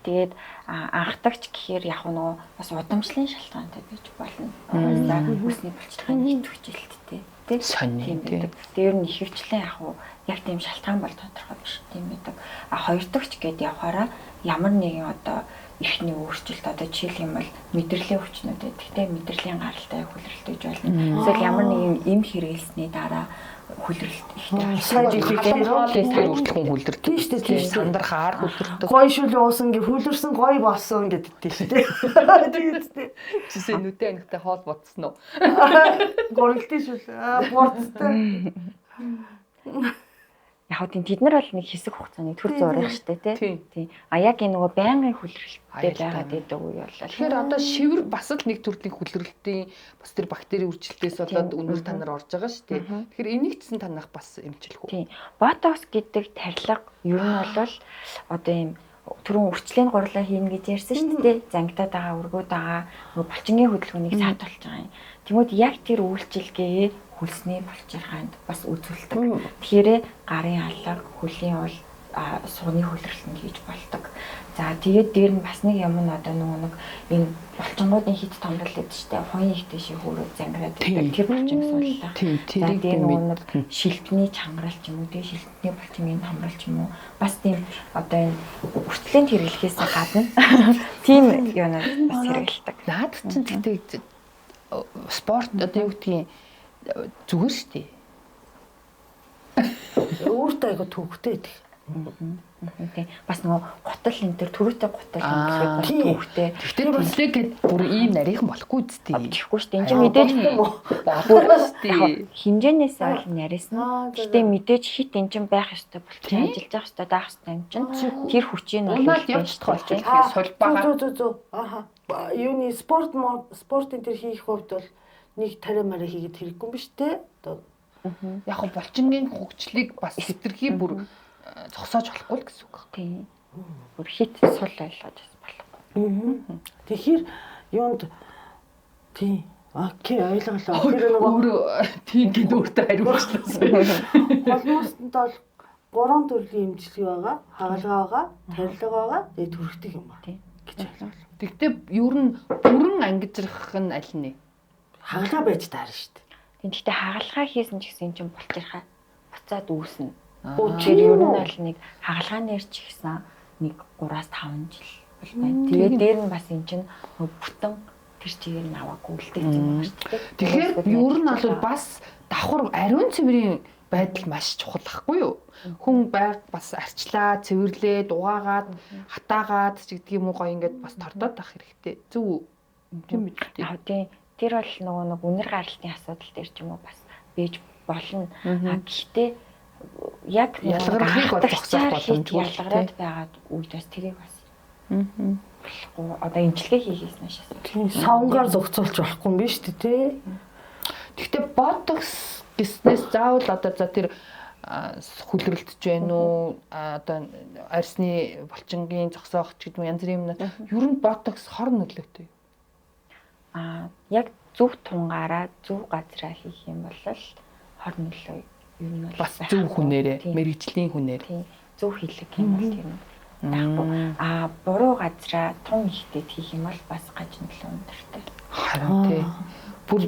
Тэгээд анхдагч гэхээр яг нөгөө бас удамшлын шалтгаантай байж болно. Угаасаа үсний булчирхайн идэвхжилттэй тийм байдаг. Тэр нь ихэвчлэн яг уу яг тийм шалтгаан бол тодорхой биш тийм байдаг. А хоёрдогч гэд явахаараа ямар нэгэн одоо эрхний өөрчлөлт одоо жишээлх юм бол мэдрэлийн өвчнүүд байдаг. Тэ мэдрэлийн гаралтай хүлрэлт гэж болно. Эсвэл ямар нэгэн эм хэрэглэсний дараа хүлрэлт ихтэй. Тэр хүртэл хүн хүлэрдэг. Тийм шүү дээ. Сандархаар хүлэрдэг. Гой шүл уусан гэ хүлэрсэн гой болсон гэдэг тийм шүү дээ. Тийм үү. Жишээ нүдэ анхтай хоол бодсон уу? Гурилтын шүл буурцтай. Яг тийм тэд нар бол нэг хэсэг хугацааны төр зураг штэ тий. Тийм. А яг энэ нөгөө байнгын хүлрэлттэй байгаад байдаг үе бол. Тэгэхээр одоо шивэр бас л нэг төрлийн хүлрэлтийн бас тэр бактери үржилтээс болоод өнөр танаар орж байгаа шүү дээ. Тэгэхээр энийг ч гэсэн танах бас эмчлэх үү? Тийм. Ботокс гэдэг тарилга ер нь бол одоо ийм түрүүн үрчлэний гурлаа хийнэ гэж ярьсан шүү дээ. Зангидаад байгаа, өргөөд байгаа нөгөө булчингийн хөдөлгөөнийг саатуулж байгаа юм. Тэнгүүд яг тэр үйлчилгээгээ хөлсний булчирхайнд бас үзүүлдэг. Тэгэхээр гарын алга, хөлийн уул, сугны хөлрөлтөнд хийж болдог. За тэгээд дээр нь бас нэг юм нь одоо нөгөө нэг энэ булчингуудын хит томрол гэдэг чинь хуйн их дэшээ хөөрөд зангираад байдаг. Тэр булчин сууллаа. За дээр нөгөө нэг шилтний чангарал ч юм уу, тийм шилтний булчингийн томрол ч юм уу. Бас тийм одоо энэ үрчлээнд хэрэглэхээс гадна тийм юунаар бас хэрэглэдэг. Наад чинь тэгтээ спорт одоо юу гэдгийг зүгээр шүү дээ. Өөртөө айгу төвхтэй идэх. Тийм. Бас нөгөө гутал энэ төр төрөөтэй гутал энэ бас төвхтэй. Тэгтээ тэглээ гэд бүр ийм нарийнхан болохгүй үсттэй. Тэгэхгүй шүү дээ. Энд чинь мэдээж болохгүй шүү дээ. Хэмжээнээс бол нарийсан. Тэгтээ мэдээж хит энэ чинь байх ёстой болчих ажиллаж явах ёстой даах ёстой юм чинь. Тэр хүчийг нь бол явж чадах болчих. Тэгэхээр сулбагаа. Зү. Аха. Юуны спортын тэр хийх хувьд бол нэг тариа мараа хийгээд хэрэггүй юм биш те. Одоо яг го булчингийн хөгжлийг бас хэтэрхий бүр зогсоож болохгүй л гэсэн үг. Тийм. Бүр хит сул ойлгож бас болохгүй. Тэгэхээр юунд тийм окей ойлголоо. Тэр нөгөө өөрөө тийм гэд өөртөө хариулчлаа. Холмостонд бол гурван төрлийн эмчилгээ байгаа, хагалгаа байгаа, тарилга байгаа, тэгээд төрхтөг юм ба гэж ойлголоо. Тэгтээ ер нь бүрэн ангижрах нь аль нь вэ? Хагалгаа байж таарна шүү дээ. Тийм. Гэхдээ хагалгаа хийсэн ч гэсэн чинь булчирхай буцаад үүснэ. Тэр ер нь бол нэг хагалгаанаар ч ихсэн нэг 3-5 жил бол байна. Тэгээд дээр нь бас эн чинь бүтэн тэр чигээр нь аваагүй үлдээсэн юм байна шүү дээ. Тэгэхээр ер нь бол бас давхар ариун цэврийн байдал маш чухал ахгүй юу? Хүн байг бас арчлаа, цэвэрлээд, угаагаад, хатаагаад ч гэдэг юм уу гоё ингээд бас тордоод авах хэрэгтэй. Зөв үү? Тийм үү? Яг тийм. Тэр бол нөгөө нэг үнэр гаралтын асуудал дээр ч юм уу бас бийж болно. А гэхдээ яг ялгархыг бол зогсоох боломжгүй ялгараад байгаа үед бас тэрийг бас болохгүй одоо эмчилгээ хийхээс нааш тийм савнгаар зохицуулж болохгүй юм биш үү те. Гэхдээ ботокс гэснээс заавал одоо за тэр хүлрэлтж байна уу одоо арьсны булчингийн зогсоох ч гэдэг юм янз бүрийн юмнууд ер нь ботокс хор нөлөөтэй. Аа яг зөв тунгаараа зөв газраа хийх юм бол хор нөлөө ер нь бас зөв хүнээрээ мэрэгжлийн хүнээр зөв хийлэг юм бол тэр нь Байхгүй. А буруу газраа тун ихтэй хийх юм бол бас гажин төлөө өндөртэй. Харин тий. Бүр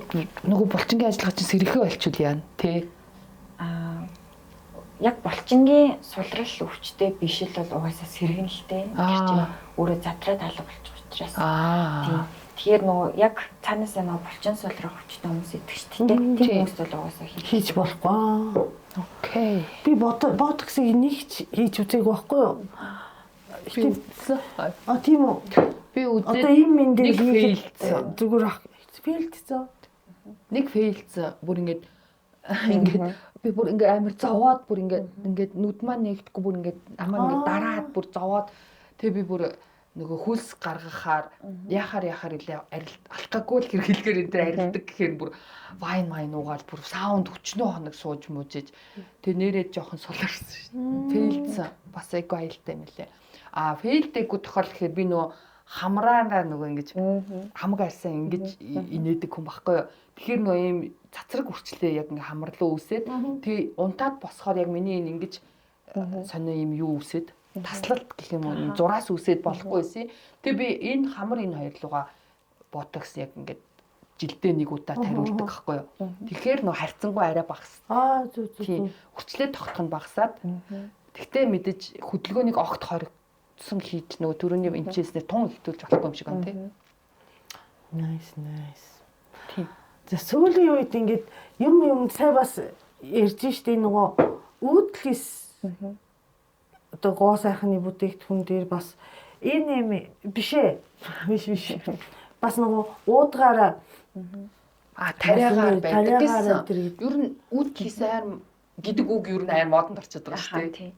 нөгөө булчингийн ажиллагаа чинь сэрхээ болчихвол яана тий. Аа яг булчингийн сулрал өвчтэй биш л бол угаасаа сэргэн л дээ. Тэр чинь өөрөө задраад алга болчих учраас. Тийм. Тэгэхээр нөгөө яг цаанаасаа нөгөө булчин сулрах өвчтэй хүмүүс идэг шүү дээ. Тийм хүмүүс бол угаасаа хийж болохгүй. Окей. Би ботоксыг нэг ч хийж үзээгүй байхгүй юу? Би үзсэн. А тийм үү. Би үзээд одоо ийм мен дээр хийхэд зүгээр fail дсэн. Нэг fail дсэн. Бүр ингээд ингээд би бүр ингээд амар зовоод бүр ингээд ингээд нүд маань нэгдэхгүй бүр ингээд намаа ингээд дараад бүр зовоод тэг би бүр нөгөө хөлс гаргахаар яхаар илээ алхаагүй л хэрэглэгээр энэ төр арилдаг гэхээр бүр вайн майн уугаал бүр саунд 40 хоног сууж мужиж тэг нэрээ жоохон суларсан шүү дээ. Fail дсэн. Бас айгүй аюултай юм лээ. А fail дээгүй тохиол гэхээр би нөгөө хамраараа нөгөө ингэж хамаг арьсаа ингэж инээдэг хүн баггүй юу. Тэгэхээр нөгөө ийм цацраг үрчлээ яг ингээ хамарлуу үсээд тэг унтаад босохоор яг миний энэ ингэж сонио ийм юу үсээд таслалт гэх юм уу зураас үсээд болохгүй байсан. Тэг би энэ хамар энэ хоёр лугаа ботокс яг ингээд жилдээ нэг удаа тариулдаг байхгүй юу. Тэгэхээр нөгөө харьцангуй арай багас. Аа зүг зүг. Үрчлээ тогтох нь багасаад. Тэгтээ мэдээж хөдөлгөөнийг огт хоригдсон хийж нөгөө төрөний эмчээснээр тун ихтүүлж болохгүй юм шиг байна тий. Nice nice. Тийм. За сүүлийн үед ингээд юм сая бас ярьж штэ нөгөө үүдэлхис одоо гоо сайхны бүтээгдэхүүн дээр бас энэ юм биш ээ. Биш биш. Бас нөгөө уудгаараа тариагаар байдаг гэсэн. Ер нь үүдэлхис айр гэдэг үг ер нь айр модонд орчод байгаа шүү дээ.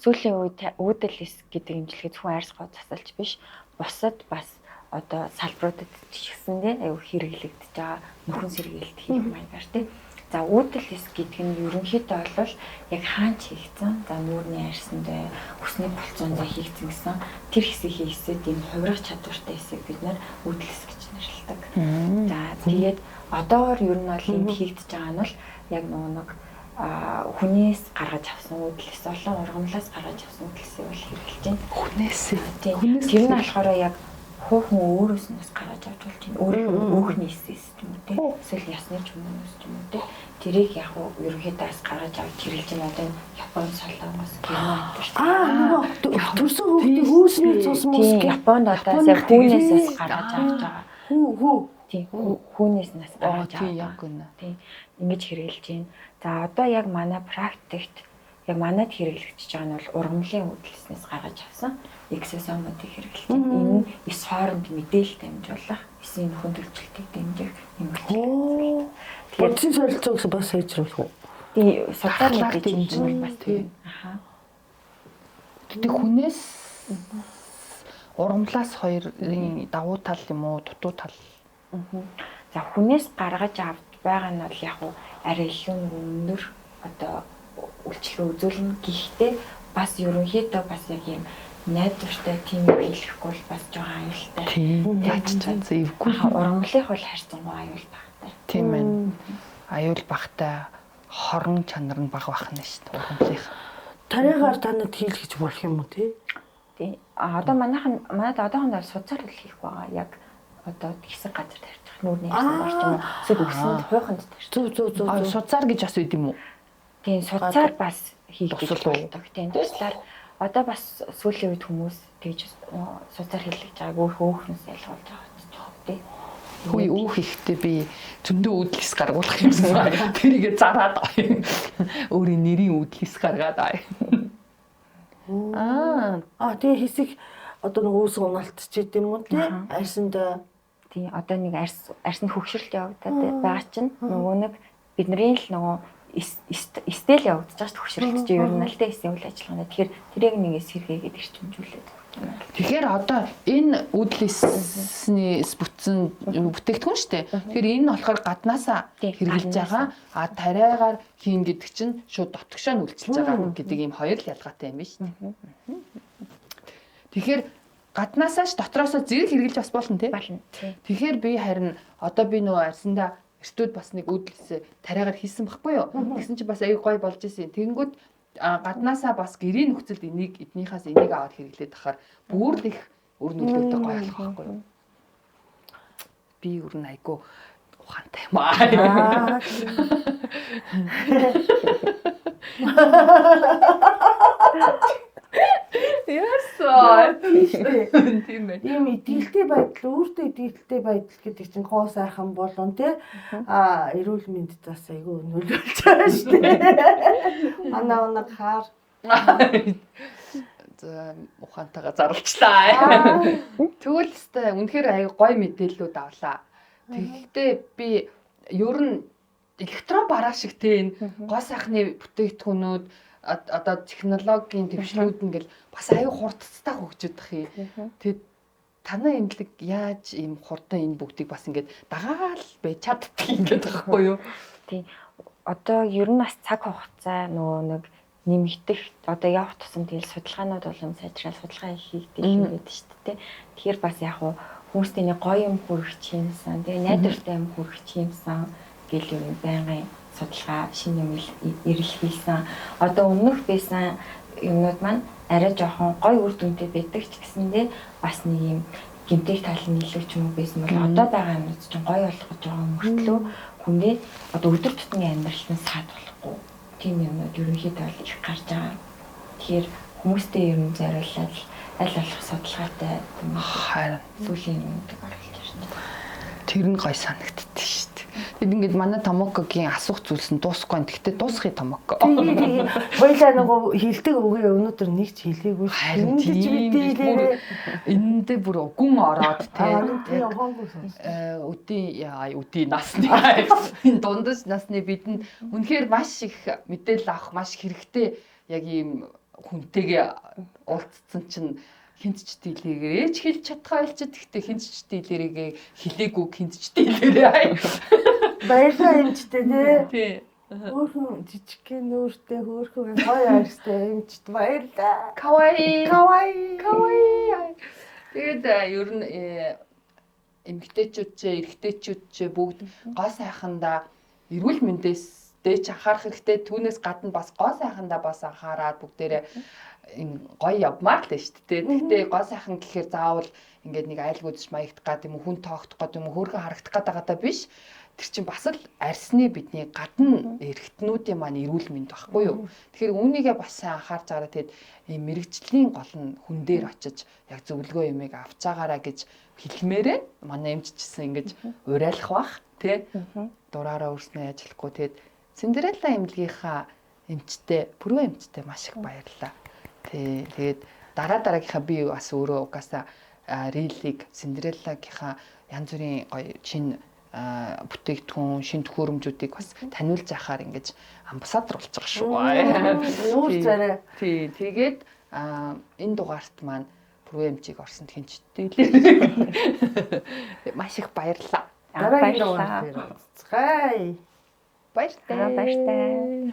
Сүүлийн үед үүдэлхис гэдэг имчилгээ зөвхөн арьс гоо засалж биш, бусад бас одоо салбаруудад ч гэсэндээ аюу хэрэглэгдэж байгаа нөхөн сэргийлэлт хийх маягаар тий. За үүдэлхис гэдэг нь ерөнхийдөө бол яг хаанч хийгдсэн, за нүүрний арьсанд бай, үсний булцуун зай хийгдсэн гэсэн тэр хэсэг хийгсэд ийм хувирах чадвартай хэсэг бид нар үүдэлхис гэж нэрлэдэг. За тэгээд одоогор ер нь бол энд хийгдэж байгаа нь бол яг нөгөө нэг хүнээс гаргаж авсан үүдэлхис, олон ургамлаас гаргаж авсан үүдэлхисийг бол хэрэглэж байна. Хүнээс. Тэр нь болохоор яг хүүхэн өөрөөс нь бас гаргаж авч болж байна. Өөрийнх нь өөхний эсээс ч юм уу те. Эсвэл ясны ч юм уу ч юм уу те. Тэрийг яг уу ерөнхийдөө бас гаргаж авч хэрэглэж байна. Одоо энэ Япон, Солонгос, Герман энэ төр. Аа нөгөө төрсөн хүүхдийн хүүсний цус мус гэх Японд одоо яг хүүнээс бас гаргаж авч байгаа. Хүү. Тийм хүүнээс нас гаргаж авч. Тийм яг үнэ. Тийм ингэж хэрэглэж байна. За одоо яг манай практикт яг манайд хэрэглэгдэж байгаа нь бол ургамлын үүдэлснээс гаргаж авсан эксосомуудыг хэрэглэж байна. Энэ нь эс хооронд мэдээлэл дамжуулах, эсийн нөхөн төлчлөлтийг дэмжих юм үйлчлэг. Тэгэхээр бодисын солилцоо гэсэн бас сайжруулах уу? Тийм, судлаар мэдээж дэмжих бас тийм. Аха. Тэгтээ хүнээс ургамлаас хоёрын давуу тал юм уу, дутуу тал? За хүнээс гаргаж авч байгаа нь бол яг уу арай илүү өндөр одоо үйлчлэгээ үзүүлнэ. Гэхдээ бас ерөнхийдөө бас яг юм найдвартай тийм юм хийхгүй бол бас жоохон аюултай. Тийм. Яаж ч зэвгүй. Ургамлынх бол харьцангуй аюул багтай. Тийм ээ. Аюул багтай, хорон чанар нь бага байх нь шүү дээ ургамлынх. Тариагаар танад хийлгэж болох юм уу тий? Тийм. А одоо манайхан манайд одоохондоо суцаар л хийх байгаа. Яг одоо хэсэг газар тарьчих нүүрний хэсэг орч юм уу? Эсвэл өсөнд хуйханд тарьчих. Зүг зүг зүг. Суцаар гэж бас байд юм уу? Тийм, суцаар бас хийгдэж болдог. Тийм, туслаар одоо бас сүүлийн үед хүмүүс тэгж суцаар хийлгэж байгааг өөхнөөс ялгуулж байгаа ч тийм. Хүй өөх ихтэй би зөндөө үүдэлс гаргуулах юмсан. Тэрийгэ зараад өөрийн нэрийн үүдэлс гаргаад аа. Аа тэгээ хэсэг одоо нэг үүсэг унаалтчихэд юм уу тий? Арьсанд тий одоо нэг арьс нь хөгшрөлт явагдаад байгаа чинь нөгөө нэг бидний л нөгөө эстэл явагдаж байгаа шүү хөгшрөлт чинь ер нь л тэ эсийн үйл ажиллагааны. Тэгэхээр тэрийг нэг эсэргээгээд эрчимжүүлээд. Тэгэхээр одоо энэ үүдэлсний бүтсэн бүтээгдэхүүн шүү дээ. Тэгэхээр энэ нь болохоор гаднаасаа хэрэглэж байгаа. А тариагаар хийн гэдэг чинь шууд дотгошоо нь үйлчилж байгаа гэдэг ийм хоёр л ялгаатай юм биш үү? Тэгэхээр гаднаасаа ч дотроосоо зэрэг хэрэглэж бас болно тий? Болно. Тэгэхээр би харин одоо би нөгөө арьсандаа эртүүд бас нэг үүдэлс тариагаар хийсэн байхгүй юу? Тэгсэн чинь бас аюу гой болж исэн. Тэгэнгүүт Гаднаасаа бас гэрийн нөхцөлд энийг эднийхээс энийг аваад хэрэглээд тахаар бүр л их өр нөлөөтэй гоё болох байхгүй юу? Би ер нь айгүй ухаантай юм аа. Yes. Тийм ээ. Ийм итгэлтэй байдал, өөртөө итгэлтэй байдал гэдэг чинь гоо сайхан болон тий а эрүүл мэндэд бас айгүй нөлөөлж байгаа шүү дээ. Манай унаг хаар. За ухаантайгаа зарлчлаа. Тэгвэл өстой үнэхээр аяг гоё мэдээллүүд авлаа. Тэгэхдээ би ер нь электрон бараа шиг те энэ гоо сайхны бүтээгдэхүүнүүд одоо технологийн дэвшлүүд ингээл бас аюу хурдцтай хөгжөөд тах юм. Тэгээд танай эмнэлэг яаж ийм хурдан энэ бүгдийг бас ингээд дагаал байж чаддаг юм гэдэг байхгүй юу? Тийм. Одоо ер нь бас цаг хугацаа нөгөө нэг нэмэгдэх одоо явах тусам тэгэл судалгаанууд болон сайжрал судалгаа хийгдэх юм байдаг шүү дээ. Тэгэхээр бас яг хуу хүмүүстэй нэг гоё юм хүргэх юмсан, тэгээ найдвартай юм хүргэх юмсан гэл юм байнгын судалгаа шинэ юм эрэлхийлсэн. Одоо өмнөх байсан юмнууд маань арай жоохон гоё үр дүнтэй байдаг ч гэсэндээ бас нэг юм гэмтэх тал нь илүү ч юм уу байсан бол одоо байгаа юмнууд чинь гоё болох гэж байгаа мөртлөө хүнээ одоо өдөр тутмын амьдралд нь саад болохгүй тийм юмнууд ерөнхийдөө бол их гарч байгаа. Тэгэхээр хүмүүстэй ер нь зориулаад аль болох судалгаатай харин сүүлийн юмнуудыг оруулж ирж байна. Тэр нь гой санагддээ шүү дээ. Тэгэд ингээд манай Томокогийн асуух зүйлс нь дуусахгүй байна. Гэхдээ дуусхий Томоко. Хоёлаа нөгөө хилдэг үгээ өнөөдөр нэг ч хэлээгүй. Харин тийм бүр энэндээ бүр гүн ороод те. Өдий насны энэ дундаж насны бидэнд үнэхээр маш их мэдээлэл авах маш хэрэгтэй яг ийм хүнтэйгээ уулзсан чинь хинт ч дийлээрээ ч хэлж чадхаа байлч гэхдээ хинт ч дийлээрээ хэлээгүй хинт ч дийлээрээ. Баярлалаа эмчтэй тий. Тий. Хөөхөн жижигхэн нүүртэй хөөхөн гоё арьстай эмчт баярлалаа. Каваи. Каваи. Каваи. Тэгээд ер нь эмэгтэйчүүд ч эрэгтэйчүүд ч бүгд гоо сайхандаа эрүүл мэндээс дээч анхаарах хэрэгтэй. Түүнээс гадна бас гоо сайхандаа бас анхаарад бүгдээрээ гоё явмаар л шүү дээ. Гэхдээ гоо сайхан гэхээр заавал ингээд нэг айлг үзэж маягдах гад юм уу, хүн тоогдох гад юм уу, хөөрхөн харагдах гад байгаадаа биш. Тэр чинь бас л арсны бидний гадна эргэтнүүдийн маань эрүүл мэнд байхгүй юу. Тэгэхээр үүнийгээ бас сайн анхаарч байгаараа тэгэд ийм мэрэгжлийн гол нь хүн дээр очиж яг зөвлөгөө юмыг авч байгаараа гэж хэлмээрээ манай эмччсэн ингэж уриалах бах тий. Дураараа өрснөө ажиллахгүй тэгэд Синдерелла эмнэлгийнхаа эмчтэй, пүрвэ эмчтэй маш их баярлалаа. Тий. Тэгээд дараа дараагийнхаа би бас өөрөө угаасаа рилийг Синдереллагийнхаа янз бүрийн гоё чин бүтээгдэхүүн, шин төхөөрөмжүүдийг бас таниулж яхаар ингэж амбассадор болж байгаа шүү. Нүүр царай. Тий. Тэгээд энэ дугаарт маань пүрвэ эмчийг орсонд хинчтэй лээ. Маш их баярлалаа. Дараагийн дугаар дээр уулзцгаая. Баяртай. Баяртай.